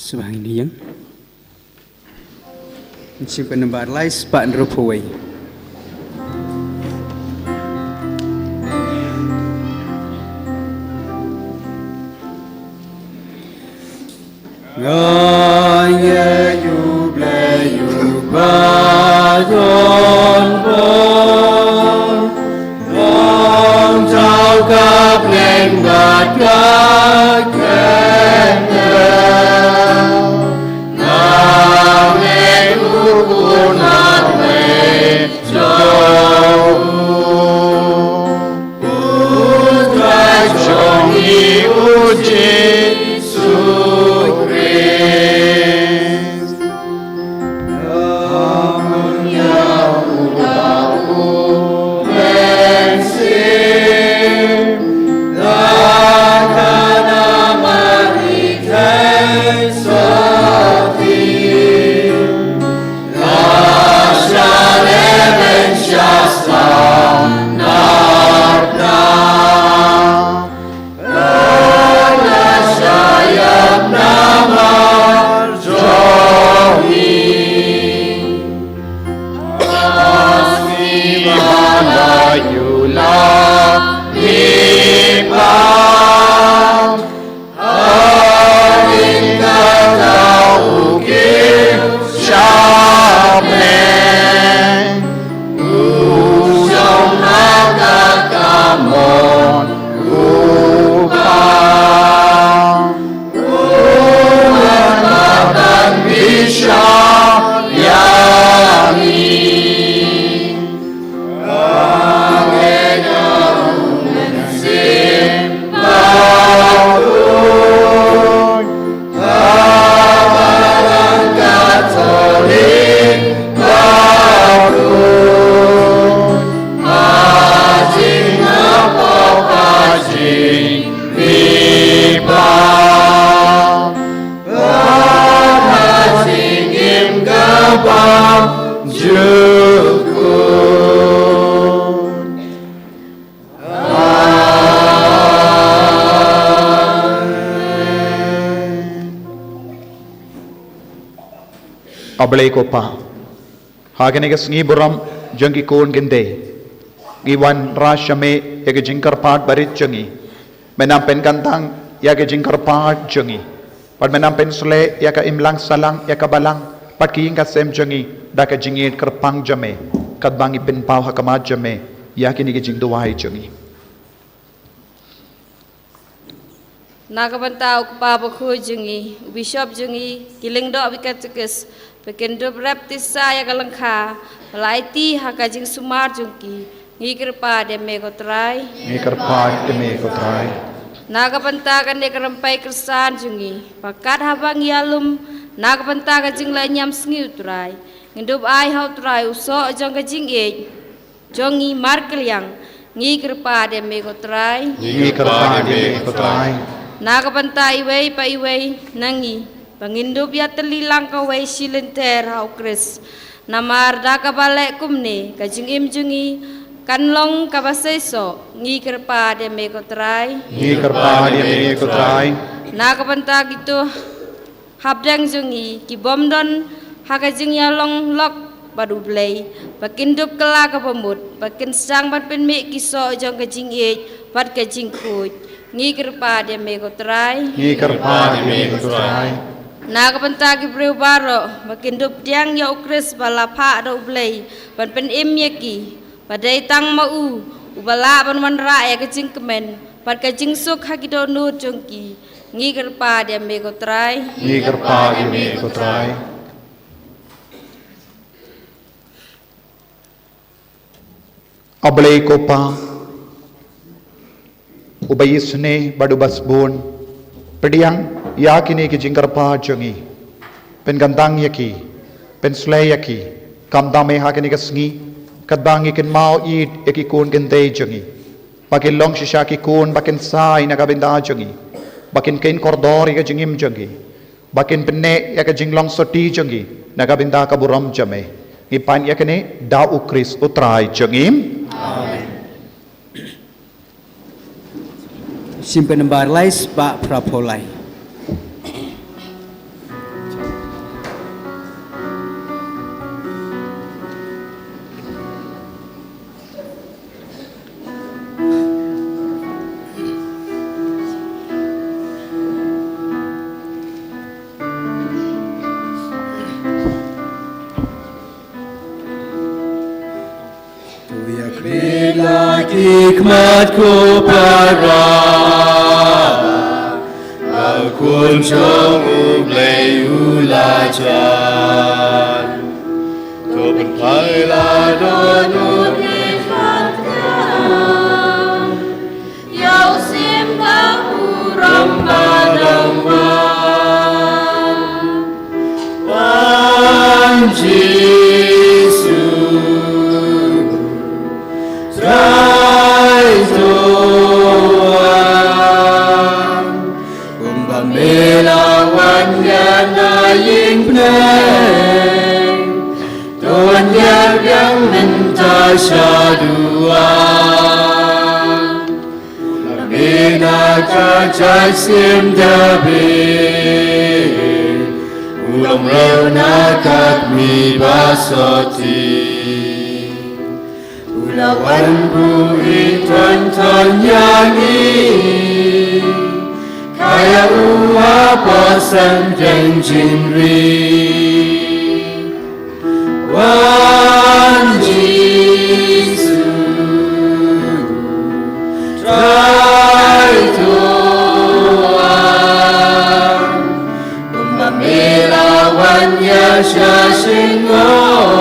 Sngewbha ngin ïeng. Mynsiem ka nombar lai spah hynriewphew wei. Nga ïeit ïa U Blei uba don bor, long thaw ka bneng bad ka khyndew. Nga ïeit u khun marwei jong U Trai jong ngi U Jisu Khrist. Jukut. A Blei ko Pa, ha kane ka sngi burom jong ki khun kin dei, ngi wanrah sha Me ïa ka jingkyrpad barit jong ngi. Men ym pynkyntang ïa ka jingkyrpad jong ngi, bad men ym pynsleh ïa ka imlang sahlang, ïa ka balang bad ki ïing ka sem jong ngi da ka jingïeit kyrpang jong Me, katba ngi pynpaw ha khmat jong Me ïa kine ki jingduwai jong ngi. Na ka bynta u kpa bakhuid jong ngi, u bishop jong ngi, ki lyngdoh ba katekis, ba kin dup rep tisa ïa ka lyngkha ba la aiti ha ka jingsumar jong ki, ngi kyrpad ïa Me ko Trai. Ngi kyrpad ïa Me ko Trai. Na ka bynta kane ka rympai kyrsan jong ngi, ba kat haba ngi ïalum na ka bynta ka jingleh ñiam sngi u Trai, ngin dup ai ha u Trai u soh jong ka jingïeit jong ngi markylliang, ngi kyrpad ïa Me ko Trai. Ngi kyrpad ïa Me ko Trai. Na ka bynta iwei pa iwei na ngi, ba ngin dup ïatylli lang kawei shi lynter ha u Khrist. Namar da kaba leh kumne, ka jingim jong ngi kan long kaba seisoh, ngi kyrpad ïa Me ko Trai. Ngi kyrpad ïa Me ko Trai. Na ka bynta kito hapdeng jong ngi ki bym don ha ka jingïalong lok bad U Blei, ba kin dup kylla kaba mut, ba kin sdang ban pynmih ki soh jong ka jingïeit bad ka jingkhuid, ngi kyrpad ïa Me ko Trai. Ngi kyrpad ïa Me ko Trai. Na ka bynta ki briew baroh, ba kin dup pdiang ïa u Khrist ba la phah da U Blei ban pynim ïa ki, ba dei tang ma u uba lah ban wanrah ïa ka jingkmen bad ka jingsuk ha ki dohnud jong ki, ngi kyrpad ïa Me ko Trai. Ngi kyrpad ïa Me ko Trai. A Blei ko Pa, uba isynei bad uba sbun, pdiang ïa kine ki jingkyrpad jong ngi, pynkyntang ïa ki, pynsleh ïa ki, khamtam ha kane ka sngi, katba ngi kynmaw ïa ki khun kin dei jong ngi, ba kin long shisha ki khun ba kin shai na ka bynta jong ngi, ba kin kheiñ kordor ïa ka jingim jong ngi, ba kin pynneh ïa ka jinglong sotti jong ngi na ka bynta ka burom jong Me. Ngi pan ïa kane da U Khrist U Trai jong ngi. Amen. Shim pynban lai spah phra phew lai. To ïakhleh la ki khmat ko para, ba u Khun jong U Blei u la jan. To pynphai la dohnud ne khatkhmat, ïa u syiem ba burom ba dang wan. Wan Jisu, Trai to wan. Kumba Me la wan ïa na ïing bneng, to wan ïa biang mynta sha duwan. U la mih na ka jaid syiem Dabid, u la mriew na ka kmie ba sotti. U la wan buh ïing ton ton ïa ngi, ka ïa u hapoh san pdeng jingri. Wan Jisu, Trai to wan. Kumba Me la wan ïa sha shyngoh,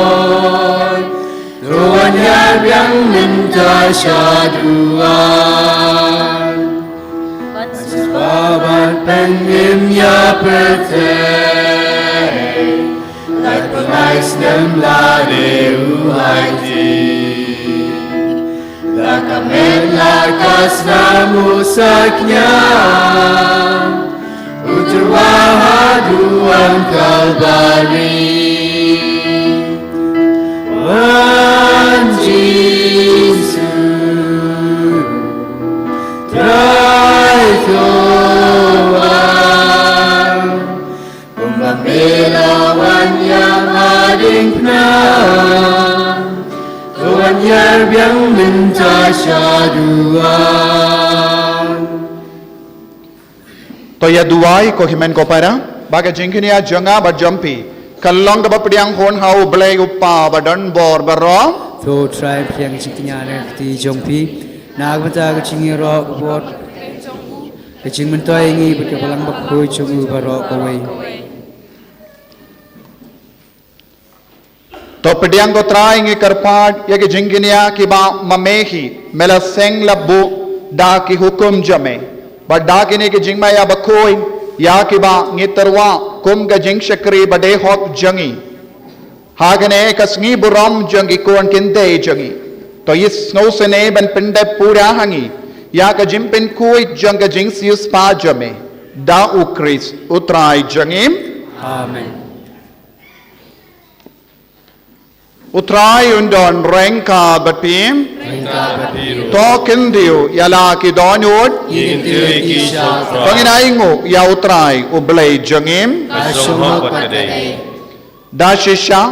to wan ïa biang mynta sha duwan. Ban sngewbha ban pynim ïa pyrthei, lait pynlait snem lade u aiti. La ka met la ka snam u sakñia, u tyrwa ha duwan Kalbari. Ïar biang mynta shaduwan. To ïa duwai ko hynmen ko para, ba ka jingkñia jong nga bad jong phi kan long kaba pdiang hun ha U Blei U Kpa badonbor baroh. To Trai, pdiang jingkñia na ka kti jong phi, na ka bynta ka jingïaroh ka bor, ka jingmyntoi ïa ngi bad ka Balang Bakhuid jong U baroh kawei. To pdiang ko Trai, ngi kyrpad ïa ki jingkñia kiba ma me hi me la seng la buh da ki hukum jong me, bad da kine ki jingmaïa bakhuid ïa kiba ngi tyrwa kum ka jingshakri ba dei hok jong ngi ha kane ka sngi burom jong ki khun ki kynthei jong ngi. To ïohsngew sngewsih ban pyndep pura ha ngi ïa ka jingpynkhuid jong ka jingsiewspah jong me, da U Khrist U Trai jong ngi. Amen. U Trai un don ryngkat bad phi. Ryngkat bad phi ruh. To kyntiew ïa la ki dohnud. Ngi kyntiew ïa ki sha U Trai. To ngin ainguh ïa U Trai U Blei jong ngi. Ka shonghok bad ka dei. Da shisha,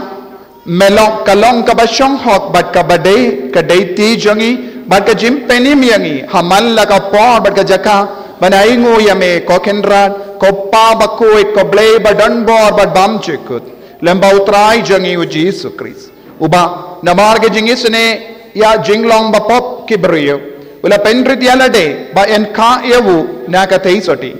me long, ka long kaba shonghok bad kaba dei, ka dei ti jong ngi bad ka jingpynim ïa ngi ha man la ka por bad ka jaka ban ainguh ïa me ko Kynrad, ko Pa Bakhuid, ko Blei badonbor bad bymjukut, lem bad U Trai jong ngi U Jisu Khrist, uba namar ka jingisynei ïa jinglong ba pop ki briew u la pynrit ïa lade ba yn kha ïa u na ka theisotti.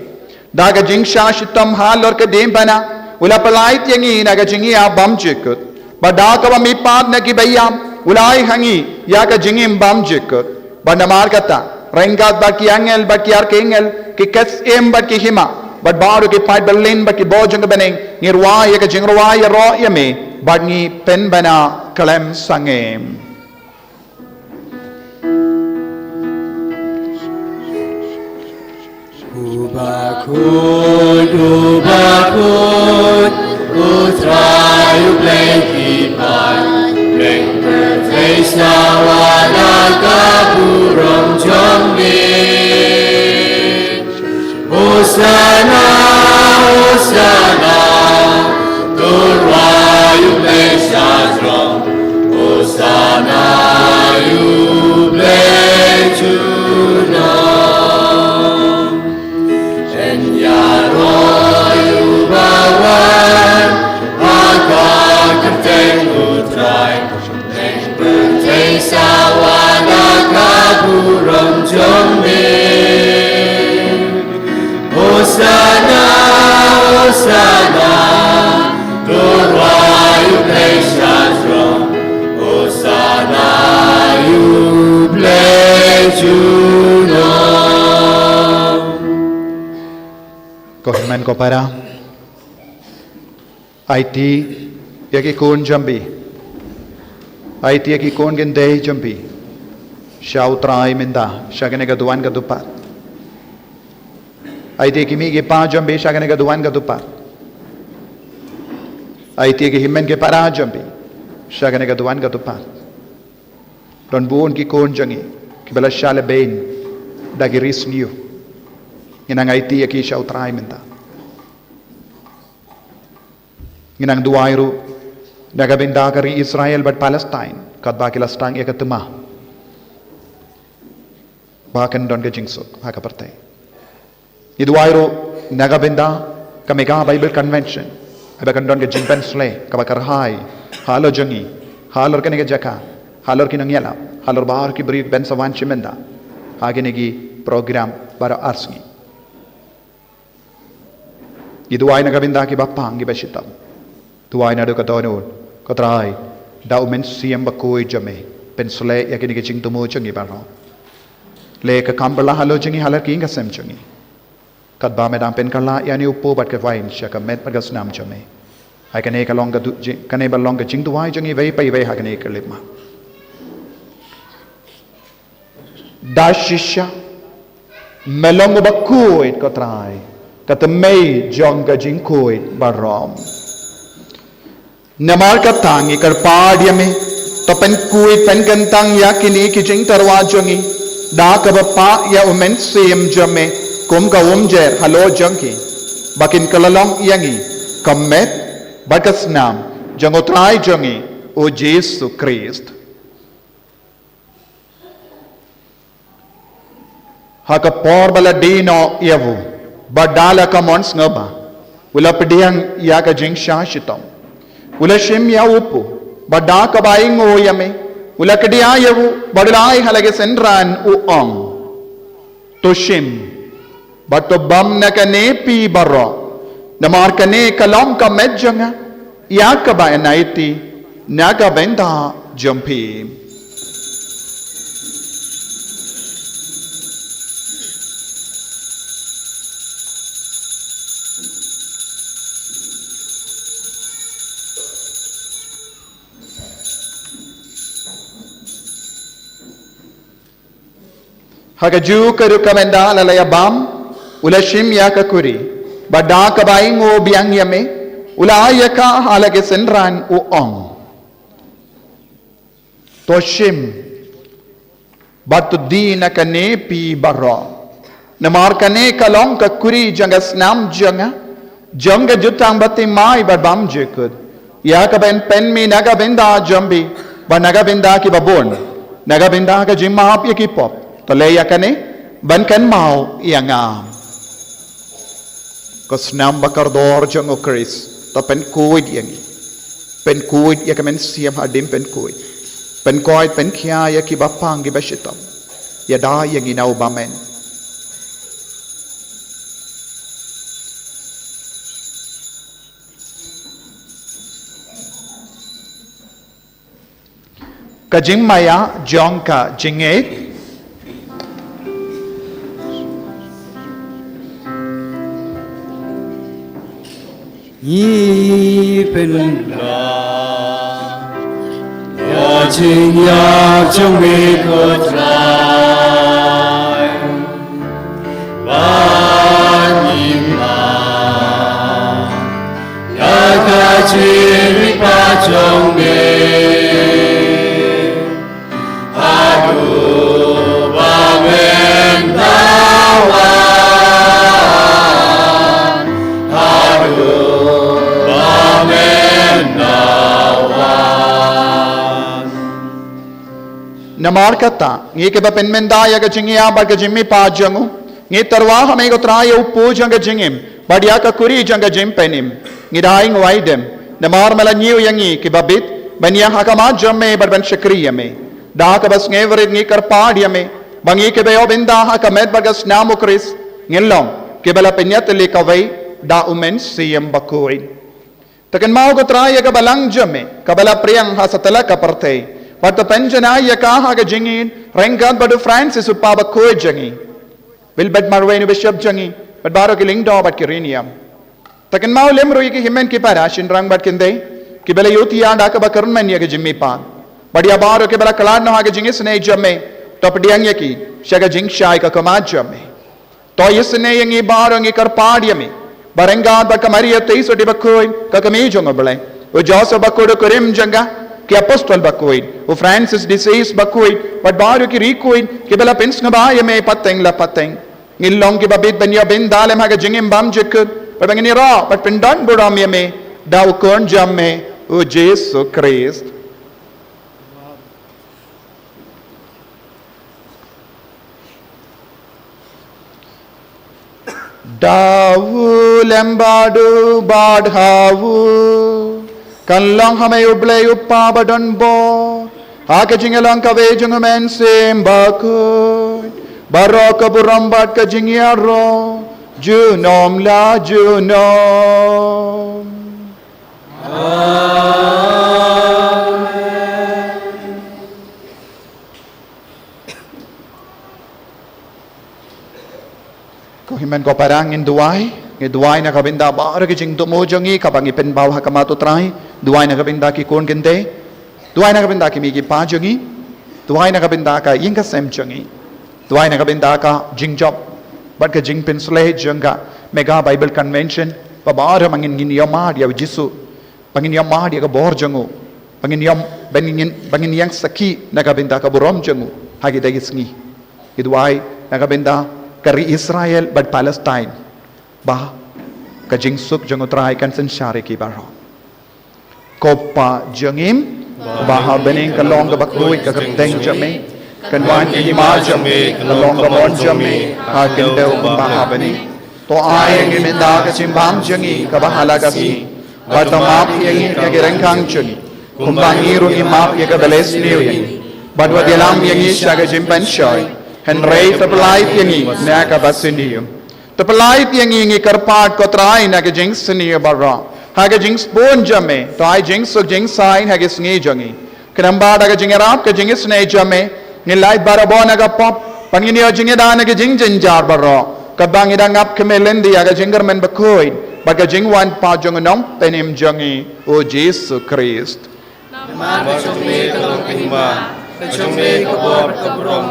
Da ka jingshah shitom halor ka diengphna u la pyllait ïa ngi na ka jingïap bymjukut, bad da kaba mihpat na kiba ïap u la ai ha ngi ïa ka jingim bymjukut. Bad namar kata, ryngkat bad ki angel bad ki arkangel, ki ksiem bad ki hima, bad baroh ki paid byllien bad ki bor jong ka bneng, ngi rwai ïa ka jingrwai ïaroh ïa me bad ngi pynbna khlem sangeh. U Bakhuid, U Bakhuid, U Trai U Blei ki paid, pdeng pyrthei sawa da ka burom jong me. Hosana, Hosana, to rwai U Blei sha shnong. Hosana ïa U Blei junom. Yn ïaroh ïa uba wan ha ka kyrteng U Trai. Pyrthei sawa da ka burom jong me. Hosana, Hosana, to rwai U Blei sha shnong. Hosana ïa U Blei junom. Ko hynmen ko para, aiti ïa ki khun jong phi. Aiti ïa ki khun kynthei jong phi sha U Trai mynta, sha kane ka duwan ka dupar. Aiti ïa ki mei ki pa jong phi sha kane ka duwan ka dupar. Aiti ïa ki hynmen ki para jong phi sha kane ka duwan ka dupar. Don bun ki khun jong ngi kiba la shah lehbeiñ da ki ri sniew. Ngi nang aiti ïa ki sha U Trai mynta. Ngi nang duwai ruh na ka bynta ka ri Israel bad Palestine, katba ki la sdang ïa ka thma ba kan don ka jingsuk ha ka pyrthei. Ngi duwai ruh na ka bynta ka Mega Bible Convention, haba kan don ka jingpynsleh kaba kyrhai halor jong ngi, halor kane ka jaka, halor ki nongïalap, halor baroh ki briew kiban sa wan shim bynta ha kine ki program baroh ar sngi. Ngi duwai na ka bynta kiba pang kiba shitom. Duwai naduh ka dohnud. Ko Trai, da U Mynsiem Bakhuid jong me, pynsleh ïa kine ki jingthmu jong ngi baroh. Leh ka kam phylla halor jong ngi, halor ki ïing ki sem jong ngi, katba me dang pynkylla ïa une u pop bad ka wain sha ka met bad ka snam jong me. Ai kane ka long ka du-, jing, kane ba long ka jingduwai jong ngi iwei pa iwei ha kane ka khyllipmat. Da shisha me long uba khuid, ko Trai, ka tymmen jong ka jingkhuid baroh. Namar kata ngi kyrpad ïa me, to pynkhuid pynkyntang ïa kine ki jingtyrwa jong ngi da kaba pah ïa U Mynsiem jong me kum ka umjer halor jong ki, ba kin kylla long ïa ngi ka met bad ka snam jong U Trai jong ngi U Jisu Khrist. Ha ka por ba la die noh ïa u, bad da la ka mon sngewbha, u la pdiang ïa ka jingshah shitom. U la shim ïa u pu, bad da kaba ainguh ïa me, u la kdiah ïa u, bad u la ai ha la ki synran u ong: To shim, bad to bam na kane phi baroh, namar kane ka long ka met jong nga, ïa kaba yn aiti na ka bynta jong phi. Ha kajuh ka rukom ynda la la ïa bam, u la shim ïa ka kuri, bad da kaba ainguh biang ïa me, u la ai ïa ka ha la ki synran u ong: To shim, bad to die na kane phi baroh, namar kane ka long ka kuri jong ka snam jong nga, jong ka jutang bathymmai bad bymjukut, ïa kaba yn pynmih na ka bynta jong phi, bad na ka bynta kiba bun, na ka bynta ka jingmap ïa ki pop. To leh ïa kane ban kynmaw ïa nga. Ko snam ba kordor jong u Khrist, to pynkhuid ïa ngi. Pynkhuid ïa ka mynsiem hadien pynkhuid. Pynkoit pynkhia ïa kiba pang kiba shitom. Ïada ïa ngi na u bymman. Ka jingmaïa jong ka jingngeit. Ngi pynbna ïa ka jingïap jong me ko Trai. Ban ïa ka jingmihpat jong me. Haduh ba men da wan. Haduh ba men da wan. Namar kata, ngi kiba pynmynda ïa ka jingïap bad ka jingmihpat jong u, ngi tyrwa ha me ko Trai ïa u pu jong ka jingim, bad ïa ka kuri jong ka jingpynim. Ngi da ainguh aidem, namar me la ñiew ïa ngi kiba bit, ban ïeng ha khmat jong me bad ban shakri ïa me. Da kaba sngewrit ngi kyrpad ïa me, ba ngi kiba ïoh bynda ha ka met bad ka snam u Khrist, ngin long kiba la pynïatylli kawei da u Mynsiem Bakhuid. To kynmaw ko Trai ïa ka balang jong me, kaba la pdiang ha satlak ka pyrthei. Bad to pynjanai ïa ka ha ka jingïeit, ryngkat bad u Francis u Papa bakhuid jong ngi. Wilbert Marwein u Bishop jong ngi, bad baroh ki lyngdoh bad ki riewniam. To kynmaw lem ruh ïa ki hynmen ki para, shynrang bad kynthei, kiba la ïohthiah da kaba kyrmen ïa ka jingmihpat. Bad ïa baroh kiba la khlad noh ha ka jingisynei jong me, to pdiang ïa ki sha ka jingshai ka khmat jong me. To isynei ïa ngi baroh, ngi kyrpad ïa me, ba ryngkat bad ka Maria Theisotti bakhuid, ka kmie jong u Blei, u Joseph bakhuid u kurim jong ka, ki apostol bakhuid, u Francis d'Assisi bakhuid, bad baroh ki riewkhuid kiba la pynsngewbha ïa me pateng la pateng. Ngin long kiba bit ban ïoh bynda lem ha ka jingim bymjukut, bad ba ngin ïaroh bad pyndonburom ïa me da u Khun jong me, u Jisu Khrist. Da u lem bad u bad ha u, kan long ha me u Blei u Kpa badonbor, ha ka jingïalong kawei jong u Mynsiem Bakhuid, baroh ka burom bad ka jingïaroh, junom la junom. Amen. Ko hynmen ko para, ngin duwai, ngin duwai na ka bynta baroh ki jingthmu jong ngi kaba ngi pynpaw ha khmat u Trai, duwai na ka bynta ki khun kynthei, duwai na ka bynta ki kmie ki kpa jong ngi, duwai na ka bynta ka ïing ka sem jong ngi, duwai na ka bynta ka jingjop bad ka jingpynshlei jong ka Mega Bible Convention, ba baroh ma ngin ngin ïohmad ïa u Jisu, ba ngin ïohmad ïa ka bor jong u, ba ngin ïoh, ba ngin, ba ngin ïeng sakhi na ka bynta ka burom jong u ha kidei ki sngi. Ngi duwai na ka bynta ka ri Israel bad Palestine, ba ka jingsuk jong u Trai kan synshar ïa ki baroh. Ko Pa jong ngi ba ha bneng, ka long kaba khuid ka kyrteng jong me. Kan wan ka hima jong me, kan long ka mon jong me ha ka khyndew kumba ha bneng. To ai ïa ngi mynta ka jingbam jong ngi kaba ha la ka sngi. Bad to map ïa ngi ïa ki ryngkang jong ngi, kumba ngi ruh ngi map ïa kiba la sniew ïa ngi. Bad wat ïalam ïa ngi sha ka jingpynshoi, hynrei to pyllait ïa ngi na kaba sniew. To pyllait ïa ngi, ngi kyrpad ko Trai, na ka jingsniew baroh. Ha ka jingsbun jong me to ai jingsuk jingsaiñ ha ka sngi jong ngi. Khnang ba da ka jingïarap ka jingisynei jong me ngin lait barabor na ka pop, bad ngin ïoh jingïada na ka jingjynjar baroh, katba ngi dang ap khmih lynti ïa ka jingkyrmen bakhuid bad ka jingwan pat jong u Nongpynim jong ngi, u Jisu Khrist. Namar ka jong me ka long ka hima, ka jong me ka bor bad ka burom,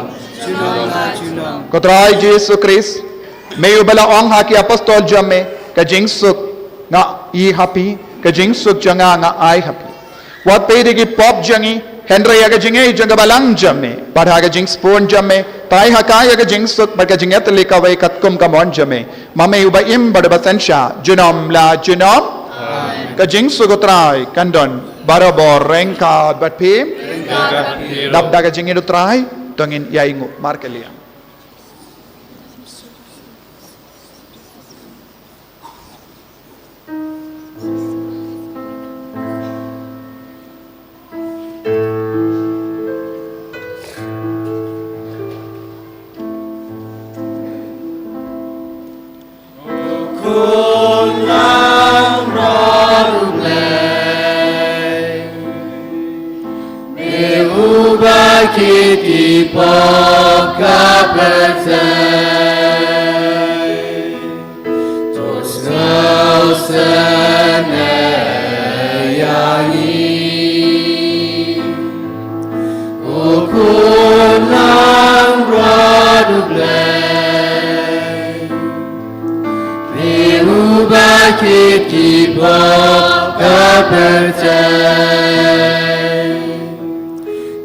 junom la junom. Ko Trai Jisu Khrist, me uba la ong ha ki apostol jong me, ka jingsuk nga i ha phi, ka jingsuk jong nga nga ai ha phi. Wat peit ïa ki pop jong ngi, hynrei ïa ka jingngeit jong ka balang jong me. Bad ha ka jingsbun jong me to ai ha ka ïa ka jingsuk bad ka jingïatylli kawei katkum ka mon jong me, ma me uba im bad uba synshar junom la junom. Amen. Ka jingsuk u Trai kan don barabor ryngkat bad phi. Ryngkat bad phi ruh. Dap da ka jingïeit u Trai to ngin ïai nguh markylliang. Me uba kit ki pop ka pyrthei, to sngewsynei ïa ngi. Ko Khun Langbrot U Blei, me uba kit ki pop ka pyrthei,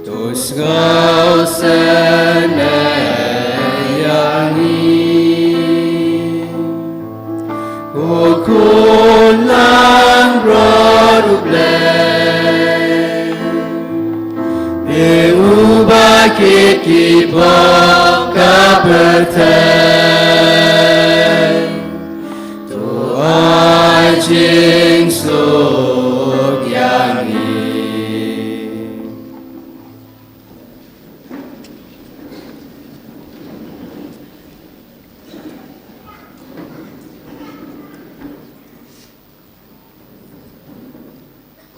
to sngewsynei ïa ngi. Ko Khun Langbrot U Blei, me uba kit ki pop ka pyrthei, to ai jingsuk ïa ngi.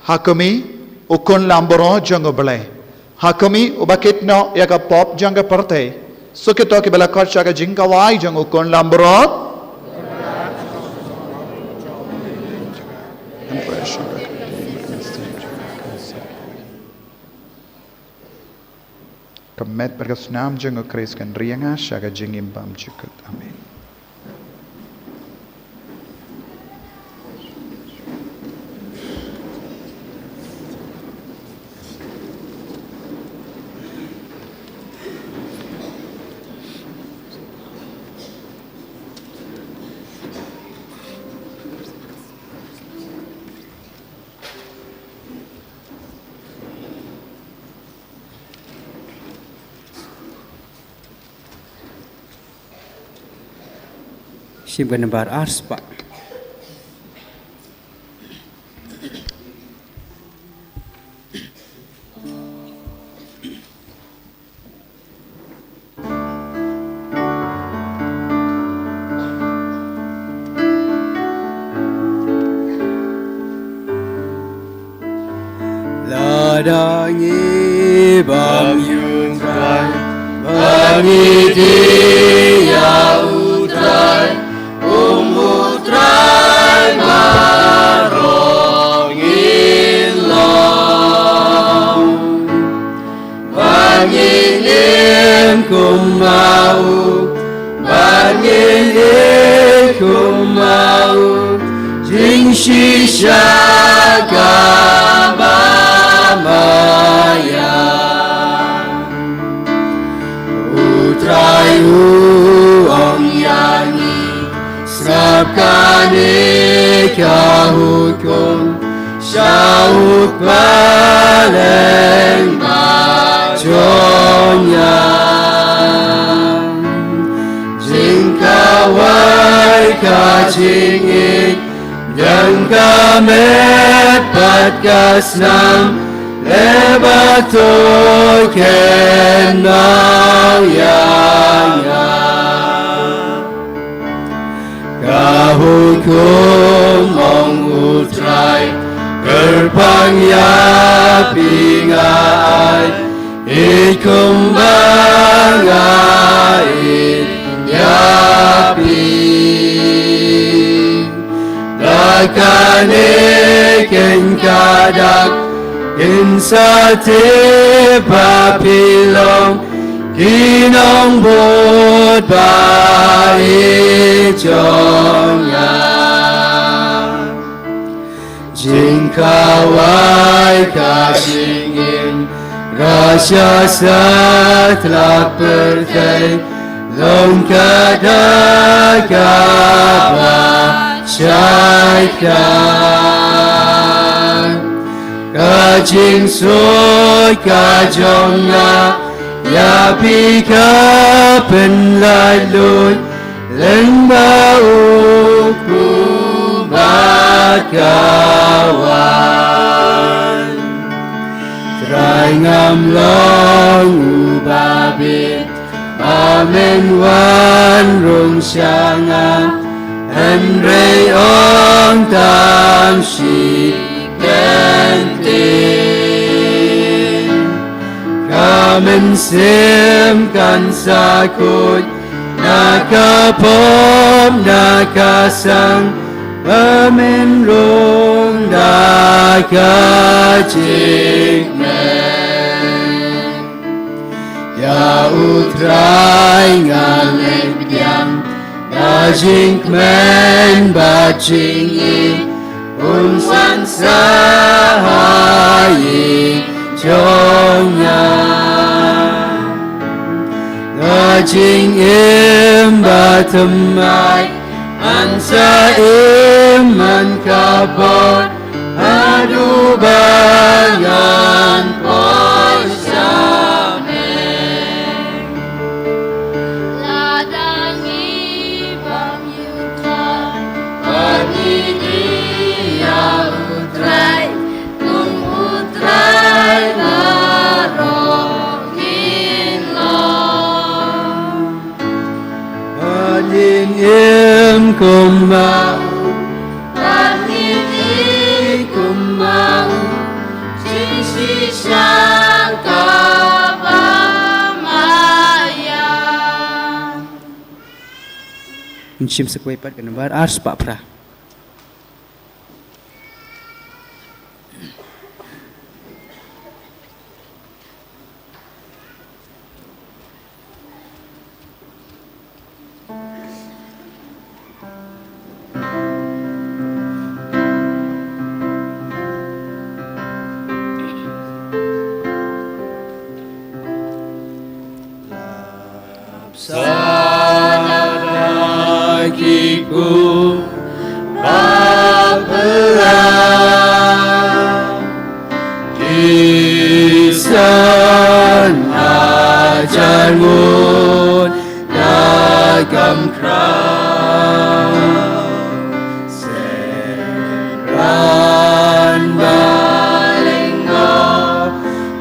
Ha khmih, U Khun Langbrot jong U Blei. Ha khmih, uba kit noh ïa ka pop jong ka pyrthei. Suk ïa kito kiba la khot sha ka jingkhawai jong U Khun Langbrot. Ka met bad ka snam jong U Khrist kan ri ïa nga sha ka jingim bymjukut. Amen. Shim ka nambar arspah. Lada ngi bam ïa U Trai, ba ngi die ïa U Trai, um U Trai baroh ngin long. Ba ngin im kum ma u, ba ngin ïeit kum ma u, jingshisha kaba ma ïa. U Trai u ong ïa ngi, sngap kane ka hukum, sha u kpa lyngba jong nga. jingïeit, jong ka met bad ka snam, leh ba to kynmaw ïa nga. Ka hukum, ong U Trai, kyrpang ïa phi nga ai, ïeit kumba nga ïeit ïa phi. Da kane keiñ ka dak, kin sa tip ba phi long ki nongbud ba ïeit jong nga. Jingkhawai ka jingim, rasha satlak pyrthei, long ka dak kaba shai khang. Ka jingsuid ka jong nga ïa phi ka pynlaitluid, lyngba u kpu bad ka waiñ. Trai, ngam long uba bit ba men wan rung sha nga, hynrei ong tang shi kyntien, ka mynsiem kan sa khuid na ka pop na ka sang, ba men rung da ka jingkmen. Ïa U Trai nga leh pdiang da jingkmen bad jingïeit, un wan sah ha ïing jong nga. Ka jingim bathymmai, yn sa im, yn ka bor, haduh ba ngan poi sha me. Lada ngi bym ïohi ba ngi die ïa U Trai, kum U Trai baroh ngin long. Ba ngin im kum ma u, ba ngin ïeit kum ma u, jingshisha kaba maïa. Ngin shim sa kawei pat ka nambar ar spah phra. Sa da ki kpu ba pyrshah, ki san hajar ngut na kam khraw. Synran ba lyngngoh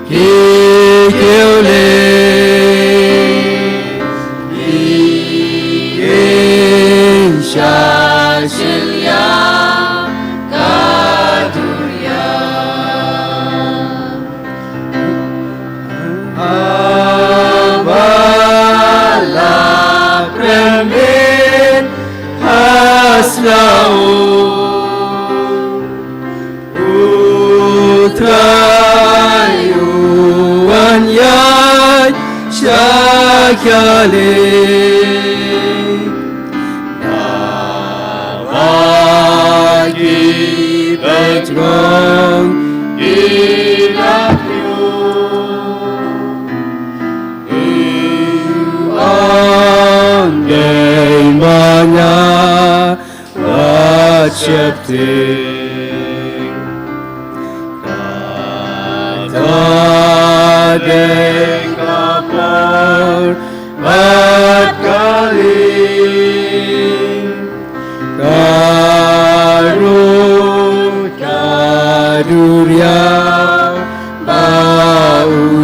ki kiew lei, ki ïeng sha shiliang ka duriaw. Haba la kren beit ha sla u, U Trai u wan ïaid sha khlieh. Naba ki peit ngong ki la kiew, ong dei ma nga, wat sheptieng. Kata dei ka por bad ka lieng, ka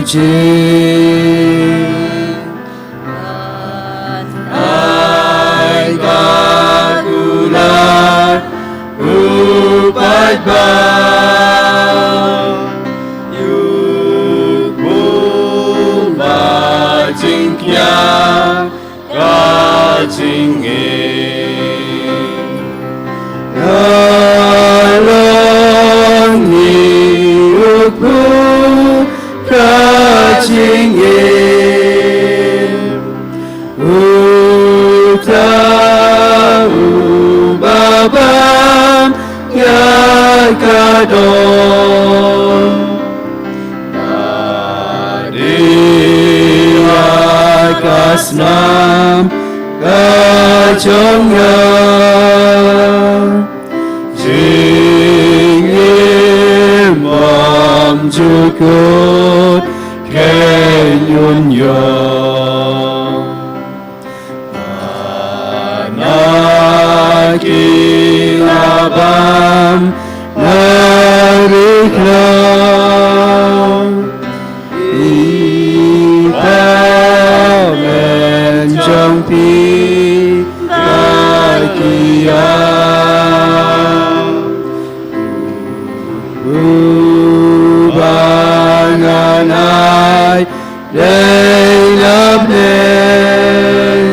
Jing ai ka kular u paidbah, ïa u bun ba jingkñia ka jingim. Ka long ni u pu ka jingim. Uta u babam ïa ka dong. Ka dei ïa ka snam ka jong nga. Jingim bymjukut kein un ïoh. Ana ki la bam na ri khlaw. Ïa ka men jong phi ba ki ïa. U ba ngan ai dei na pdeng.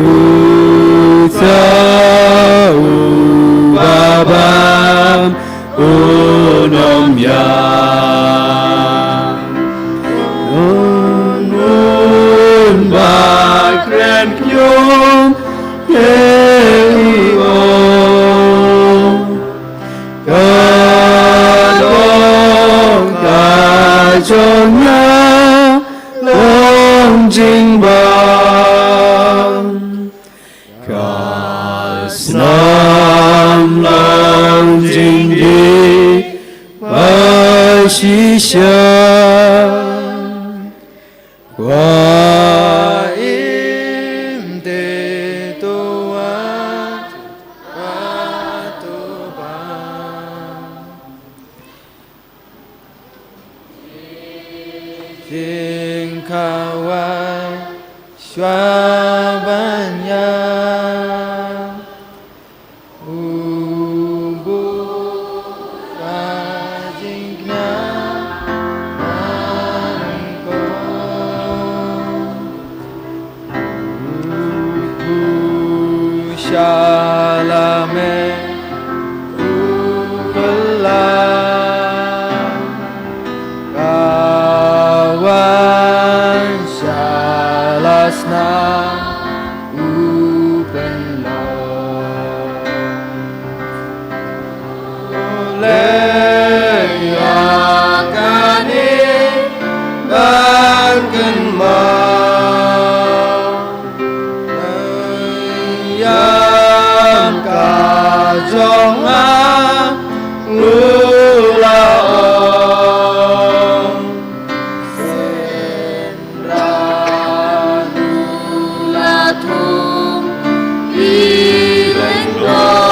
Uta u ba bam un ym ïap. Un, un ba kren kñium ïa u. Ka dong ka jong nga long jingbam. Ka snam long jingdih ba shisha. Kwah im te to wat, wat to ba. Jingkhawai shuwa ban ïa. U buh ka jingkñia ban ko. U buh sha la meh u kylla. Ka wan sha la snam u pynlong. Leh ïa kane ban kynmaw. Ïam ka jong nga u la ong. Synran u la thung i lyngdoh.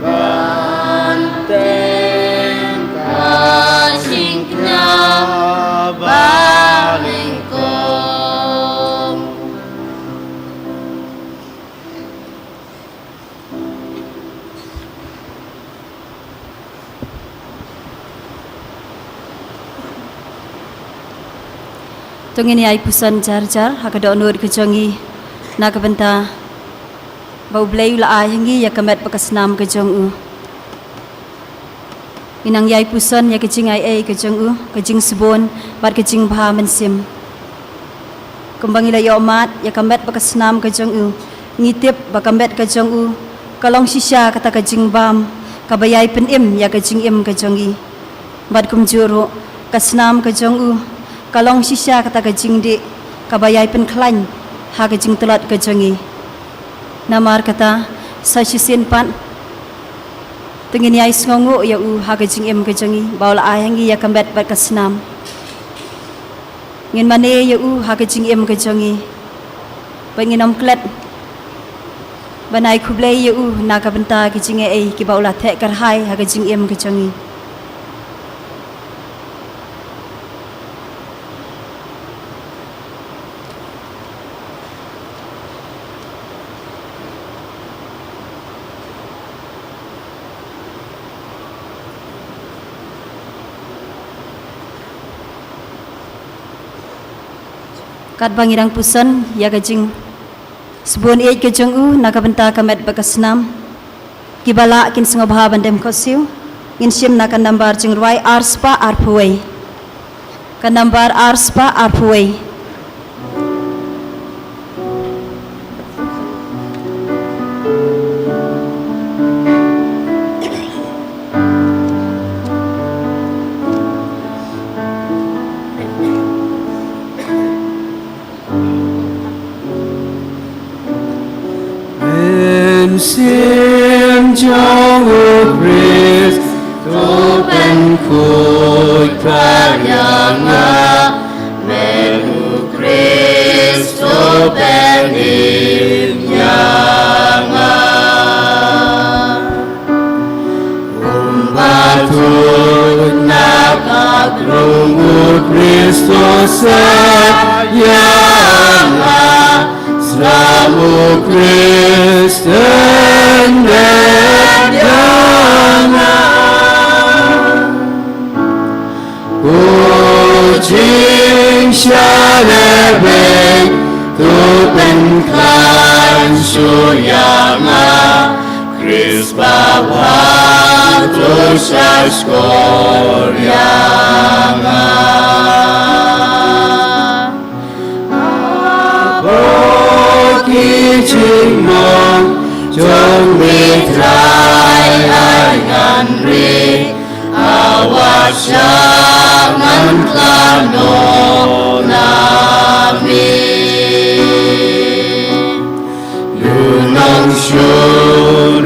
Ban teng ka jingkñia ba nyngkong. To ngin ïai puson jar jar ha ka dohnud ka jong ngi na ka bynta ba U Blei u la ai ha ngi ïa ka met bad ka snam ka jong u. Ngi nang ïai puson ïa ka jingai ei ka jong u, ka jingsbun bad ka jingbha mynsiem. Kumba ngi la ïohmad ïa ka met bad ka snam ka jong u, ngi tip ba ka met ka jong u ka long shisha kata ka jingbam kaba ïai pynim ïa ka jingim ka jong ngi. Bad kumjuh ruh ka snam ka jong u ka long shisha kata ka jingdih kaba ïai pynkhlaiñ ha ka jingtlot ka jong ngi. Namar kata sa shisien pat to ngin ïai sngewnguh ïa u ha ka jingim ka jong ngi ba u la ai ha ngi ïa ka met bad ka snam. Ngin mane ïa u ha ka jingim ka jong ngi. Ba ngin ym klet ban ai khublei ïa u na ka bynta ki jingai ei kiba u la theh kyrhai ha ka jingim ka jong ngi. Katba ngi dang puson ïa ka jingsbun ïeit ka jong u na ka bynta ka met bad ka snam, kiba lah kin sngewbha ban dem khohsiew. Ngin shim na ka nambar jingrwai ar spah arphew wei. Ka nambar ar spah arphew wei. Mynsiem jong u Khrist, to pynkhuid pat ïa nga. Met u Khrist, to pynim ïa nga. Kumba tuid na ka krung u Khrist u sait ïa nga, sdang u Khrist un dep ïa nga. Ko jingsha lehbeiñ, to pynkhlaiñ shuh ïa nga. Khrist babha, to shahshkor ïa nga. Hapoh ki jingmong jong me Trai, ai ngan ri. Hawa sha ngan khlad noh na me. Lynnong shuh u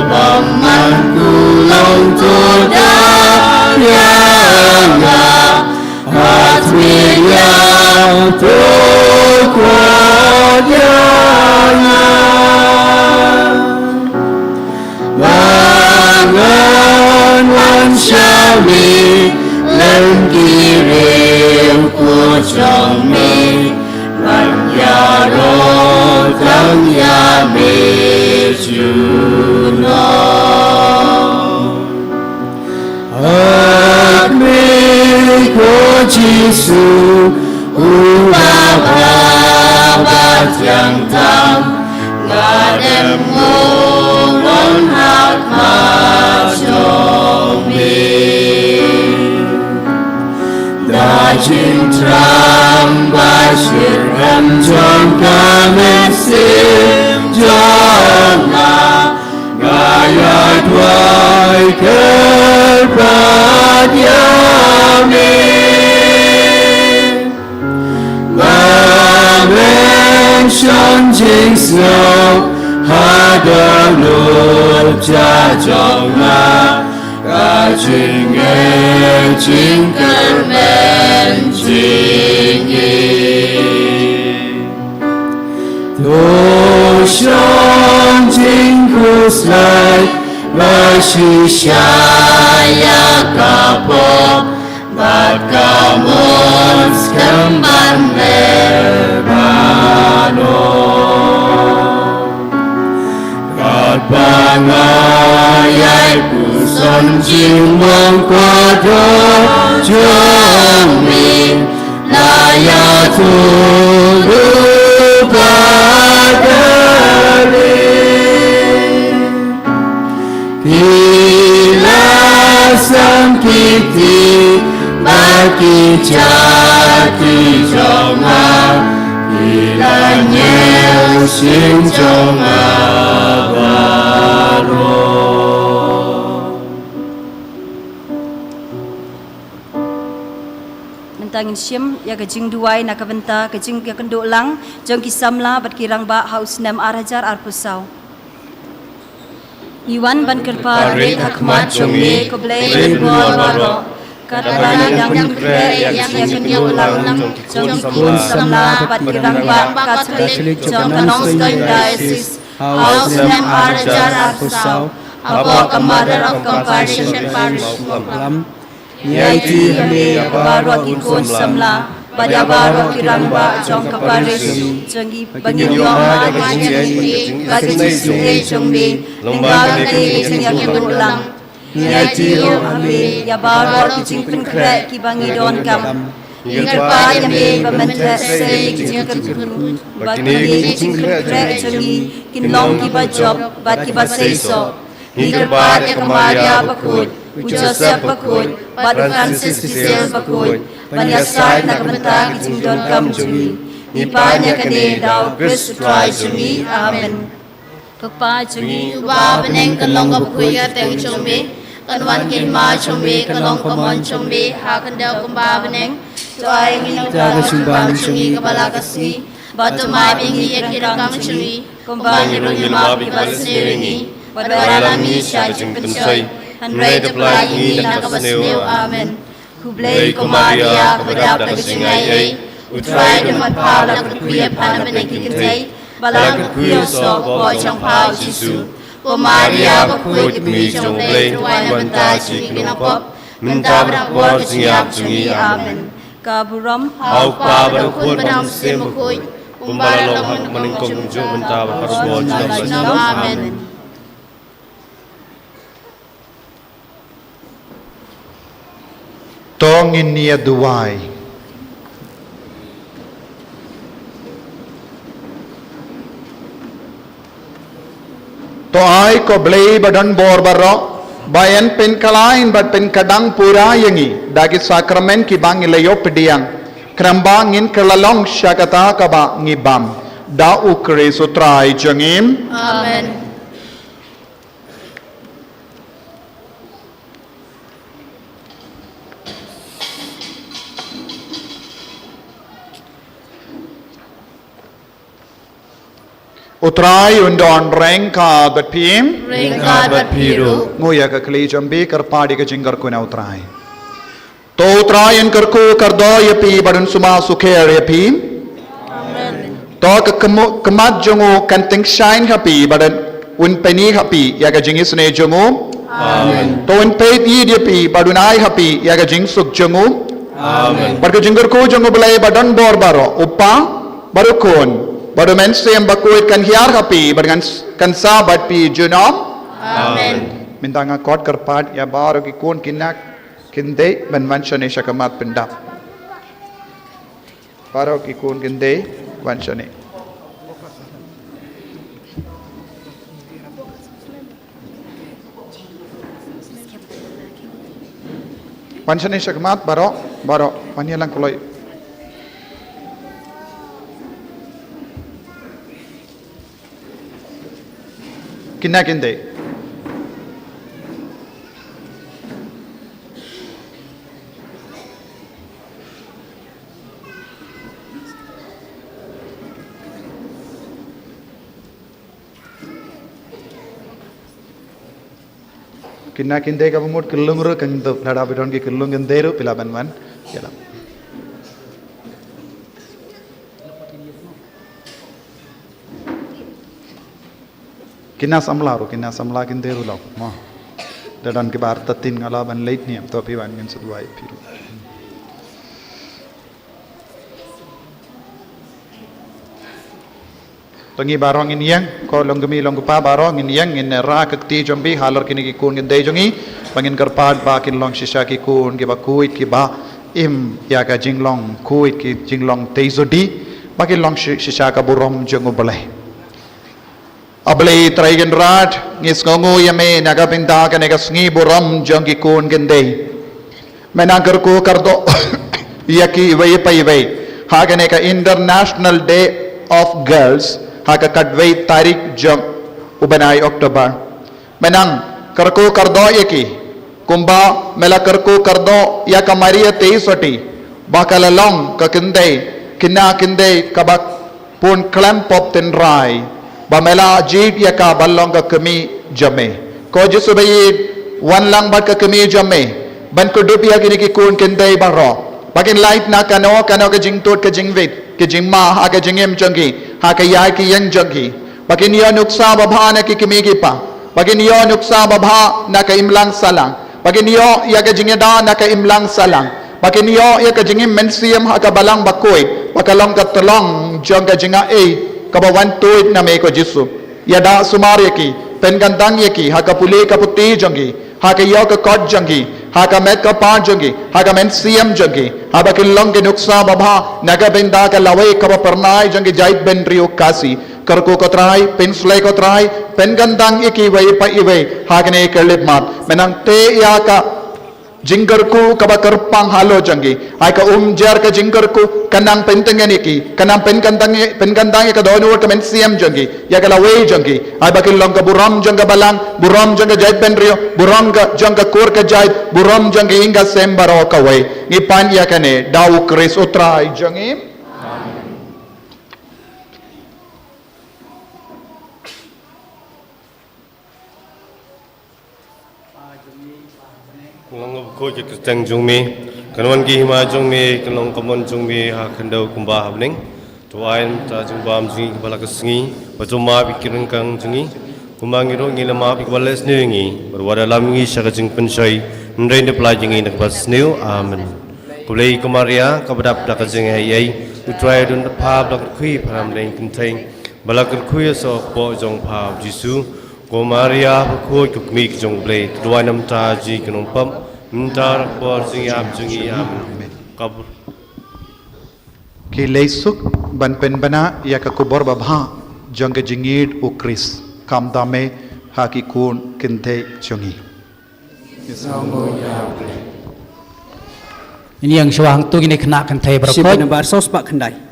bymman, kulong to da ïa nga. Hat me ïa to kwah ïa nga. Ba ngan wan sha me lem ki riewkhuid jong me, ban ïaroh tang ïa me junom. Ak me ko Jisu, u babha ba thiang tam, nga dem ngun ha khmat jong me. Da jingthrang ba shitrhem jong ka mynsiem jong nga, nga ïa duwai kyrpad ïa me. Ba men shon jingsngew ha dohnud jong nga, ka jingngeit jingkyrmen jong ngi. To shong jingkhuslai ba shisha ïa ka pop, bad ka mon skhem ban leh baroh. Katba nga ïai puson jingmong kordor jong me, la ïathuh ruh ba ka ri. Ki la sam ki kti bad ki jait ki jong nga, ki la ñiew shim jong nga baroh. Mynta ngin shim ïa ka jingduwai na ka bynta ka jingïakynduh lang jong ki samla bad ki rangbah ha u snem ar hajar arphew saw. Ngi wan ban kyrpad rit ha khmat jong me, ko Blei jong ki bor baroh. Katba ngi dang pynkhreh ïa ka jingïakynduh lang jong ki khun samla bad ki rangbah Katholik jong ka Nongstoiñ Diocese ha u snem ar hajar arphew saw, hapoh ka Mother of Compassion Parish Mawklam. Ngi aiti ha me ïa baroh ki khun samla bad ïa baroh ki rangbah jong ka parish jong ngi, ba ngin ïoh mad ïa ka jingïeit bad ka jingsngewsih jong me lyngba kane ka jingïakynduh lang. Ngi aiti ruh ha me ïa baroh ki jingpynkhreh kiba ngi donkam. Ngi kyrpad ïa me ba men theh sei ïa ki jingkyrkhu, ba kine ki jingkyrkhu jong ngi kin long kiba jop bad kiba seisoh. Ngi kyrpad ïa ka Maria bakhuid, u Joseph bakhuid, bad u Francis Xavier bakhuid, ban ïasaid na ka bynta ki jingdonkam jong ngi. Ngi pan ïa kane da u Khrist u Trai jong ngi. Amen. Ko Kpa jong ngi uba ha bneng, kan long ka bakhuid ka kyrteng jong me, kan wan ka hima jong me, kan long ka mon jong me ha khyndew kumba ha bneng. To ai ngi nangta ka jingbam jong ngi kaba la ka sngi, bad to map ïa ngi ïa ki ryngkang jong ngi, kumba ngi ruh ngi map ïa kiba sniew ïa ngi, bad to ai ngi sha jingpynshoi, hynrei to pyllait ngi na kaba sniew. Amen. Khublei ko Maria, kaba dap da ka jingaiei, u Trai u don bad pha, ba la kyrkhu ïa pha na bynta ki kynthei, ba la kyrkhu ïa u soh u kpoh jong pha u Jisu. Ko Maria bakhuid, ka kmie jong U Blei, to wad na ka bynta jong ngi ki nongpop, mynta bad ha ka por ka jingïap jong ngi. Amen. Ka burom ha u Kpa bad ha u Khun bad ha u Mynsiem Bakhuid, kumba la long ha ka nyngkong, kumjuh mynta bad ha ka por junom la junom. Amen. To ngin ïa duwai. To ai ko Blei ba don bor baroh, ba yn pynkhlaiñ bad pynkdang pura ïa ngi da ki sakramen kiba ngi la ïoh pdiang, khnang ba ngin kylla long sha kata kaba ngi bam. Da U Khrist U Trai jong ngi. Amen. U Trai un don ryngkat bad phi. Ryngkat bad phi ruh. Ngoi ïa ka khlieh jong phi, kyrpad ïa ka jingkyrkhu na U Trai. To U Trai un kyrkhu kyrdoh ïa phi bad un sumar sukher ïa phi. Amen. To ka khmu-, khmat jong u kan tyngshaiñ ha phi bad un pyni ha phi ïa ka jingisynei jong u. Amen. To un peit ïa phi bad un ai ha phi ïa ka jingsuk jong u. Amen. Bad ka jingkyrkhu jong U Blei ba don bor baroh, U Kpa, bad U Khun, bad U Mynsiem Bakhuid kan hiar ha phi bad kan, kan sah bad phi junom. Amen. Mynta nga khot kyrpad ïa baroh ki khun ki kñia ki kynthei ban wan shane sha ka mat pyndap. Baroh ki khun ki kynthei wan shane. Wan shane sha ka mat baroh, baroh, wan ïalang kloi. Kñia ki kynthei. Kñia ki kynthei kaba mut kyllung ruh kan duk, lada ba don ki kyllung kynthei ruh phi lah ban wan. Ïalang. Kñia samla ruh, kñia samla ki kynthei ruh lah. Mo. Da don kiba artatien nga lah ban leit ne em, to phi wan ngin sa duwai phi ruh. To ngi baroh ngin ïeng, ko long kmie long kpa baroh ngin ïeng, ngin rah ka kti jong phi halor kine ki khun ki kynthei jong ngi, ba ngin kyrpad ba kin long shisha ki khun kiba khuid kiba im ïa ka jinglong khuid, ki jinglong tei sodi, ba kin long shi-, shisha ka burom jong U Blei. A Blei Trai Kynrad, ngi sngewnguh ïa me na ka bynta kane ka sngi burom jong ki khun ki kynthei. Me nang kyrkhu kyrdoh ïa ki iwei pa iwei ha kane ka International Day of Girls ha ka khatwei tarik jong u bnai October. Me nang kyrkhu kyrdoh ïa ki kumba me la kyrkhu kyrdoh ïa ka Maria Theisotti, ba ka la long ka kynthei, kñia kynthei kaba bun khlem pop tynrai, ba me la jied ïa ka ban long ka kmie jong me. Ko Jisu ba ïeit, wan lang bad ka kmie jong me ban kdup ïa kine ki khun kynthei baroh, ba kin lait na kano kano ka jingtud ka jingwit, ka jingma ha ka jingim jong ki, ha ka ïaid ka ïeng jong ki, ba kin ïoh nuksa babha na ki kmie ki kpa, ba kin ïoh nuksa babha na ka imlang sahlang, ba kin ïoh ïa ka jingïada na ka imlang sahlang, ba kin ïoh ïa ka jingim mynsiem ha ka Balang Bakhuid, ba ka long ka tyllong jong ka jingaiei kaba wan tuid na me ko Jisu. Ïada sumar ïa ki, pynkyntang ïa ki ha ka pule ka puthi jong ki, ha ka ïoh ka kot jong ki, ha ka met ka par jong ki, ha ka mynsiem jong ki, haba kin long ki nuksa babha na ka bynta ka lawei kaba phyrnai jong ki jaitbynriew Khasi. Kyrkhu ko Trai, pynslei ko Trai, pynkyntang ïa ki iwei pa iwei ha kane ka khyllipmat. Me nang teh ïa ka jingkyrkhu kaba kyrpang halor jong ki. Ai ka umjer ka jingkyrkhu, ka nang pyntngen ïa ki, ka nang pynkyntang, pynkyntang ïa ka dohnud ka mynsiem jong ki, ïa ka lawei jong ki. Ai ba kin long ka burom jong ka balang, burom jong ka jaitbynriew, burom ka jong ka kur ka jait, burom jong ka ïing ka sem baroh kawei. Ngi pan ïa kane da u Khrist u Trai jong ngi. Ka long ka bakhuid ka kyrteng jong me, kan wan ka hima jong me, kan long ka mon jong me ha khyndew kumba ha bneng. To ai na ka bynta jingbam jong ngi kaba la ka sngi, bad to map ïa ki ryngkang jong ngi, kumba ngi ruh ngi la map ïa kiba la leh sniew ïa ngi. Bad wat ïalam ngi sha ka jingpynshoi, hynrei nang pyllait ïa ngi na ka bad sniew. Amen. Khublei ko Maria, kaba dap da ka jingaiei, u Trai u don bad pha, ba la kyrkhu ïa pha ha bneng kynthei, ba la kyrkhu ïa u kpoh jong pha u Jisu. Ko Maria bakhuid, ko Kmie ka jong u Blei, to duwai namar jong ngi ki nongpop, mynta bad ka por jingïap jong ngi. Amen. Ka bor- Ki leit suk ban pynbna ïa ka khubor babha jong ka jingïeid u Khrist, khamtam eh ha ki khun kynthei jong ngi. Ngin ïeng shuwa hangto kine ki khynnah kynthei baroh. Shibun nambar saw spah khyndai.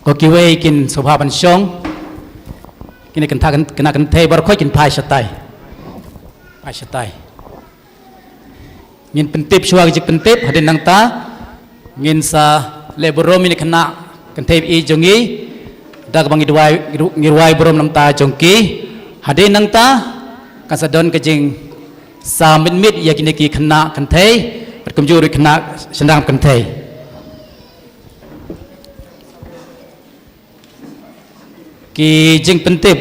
Ko kiwei kin sngewbha ban shong. Kine ki khynnah kyn-, khynnah kynthei baroh kin phai shatai. Phai shatai. Ngin pyntip shuwa ka jingpyntip, hadien nangta ngin sa leh burom ïa kine ki khynnah kynthei jong ngi da kaba ngi duwai, ngi ru-, ngi rwai burom namar jong ki. Hadien nangta kan sa don ka jingsa mitmit ïa kine ki khynnah kynthei bad kumjuh ruh khynnah shynrang kynthei. Ki jingpyntip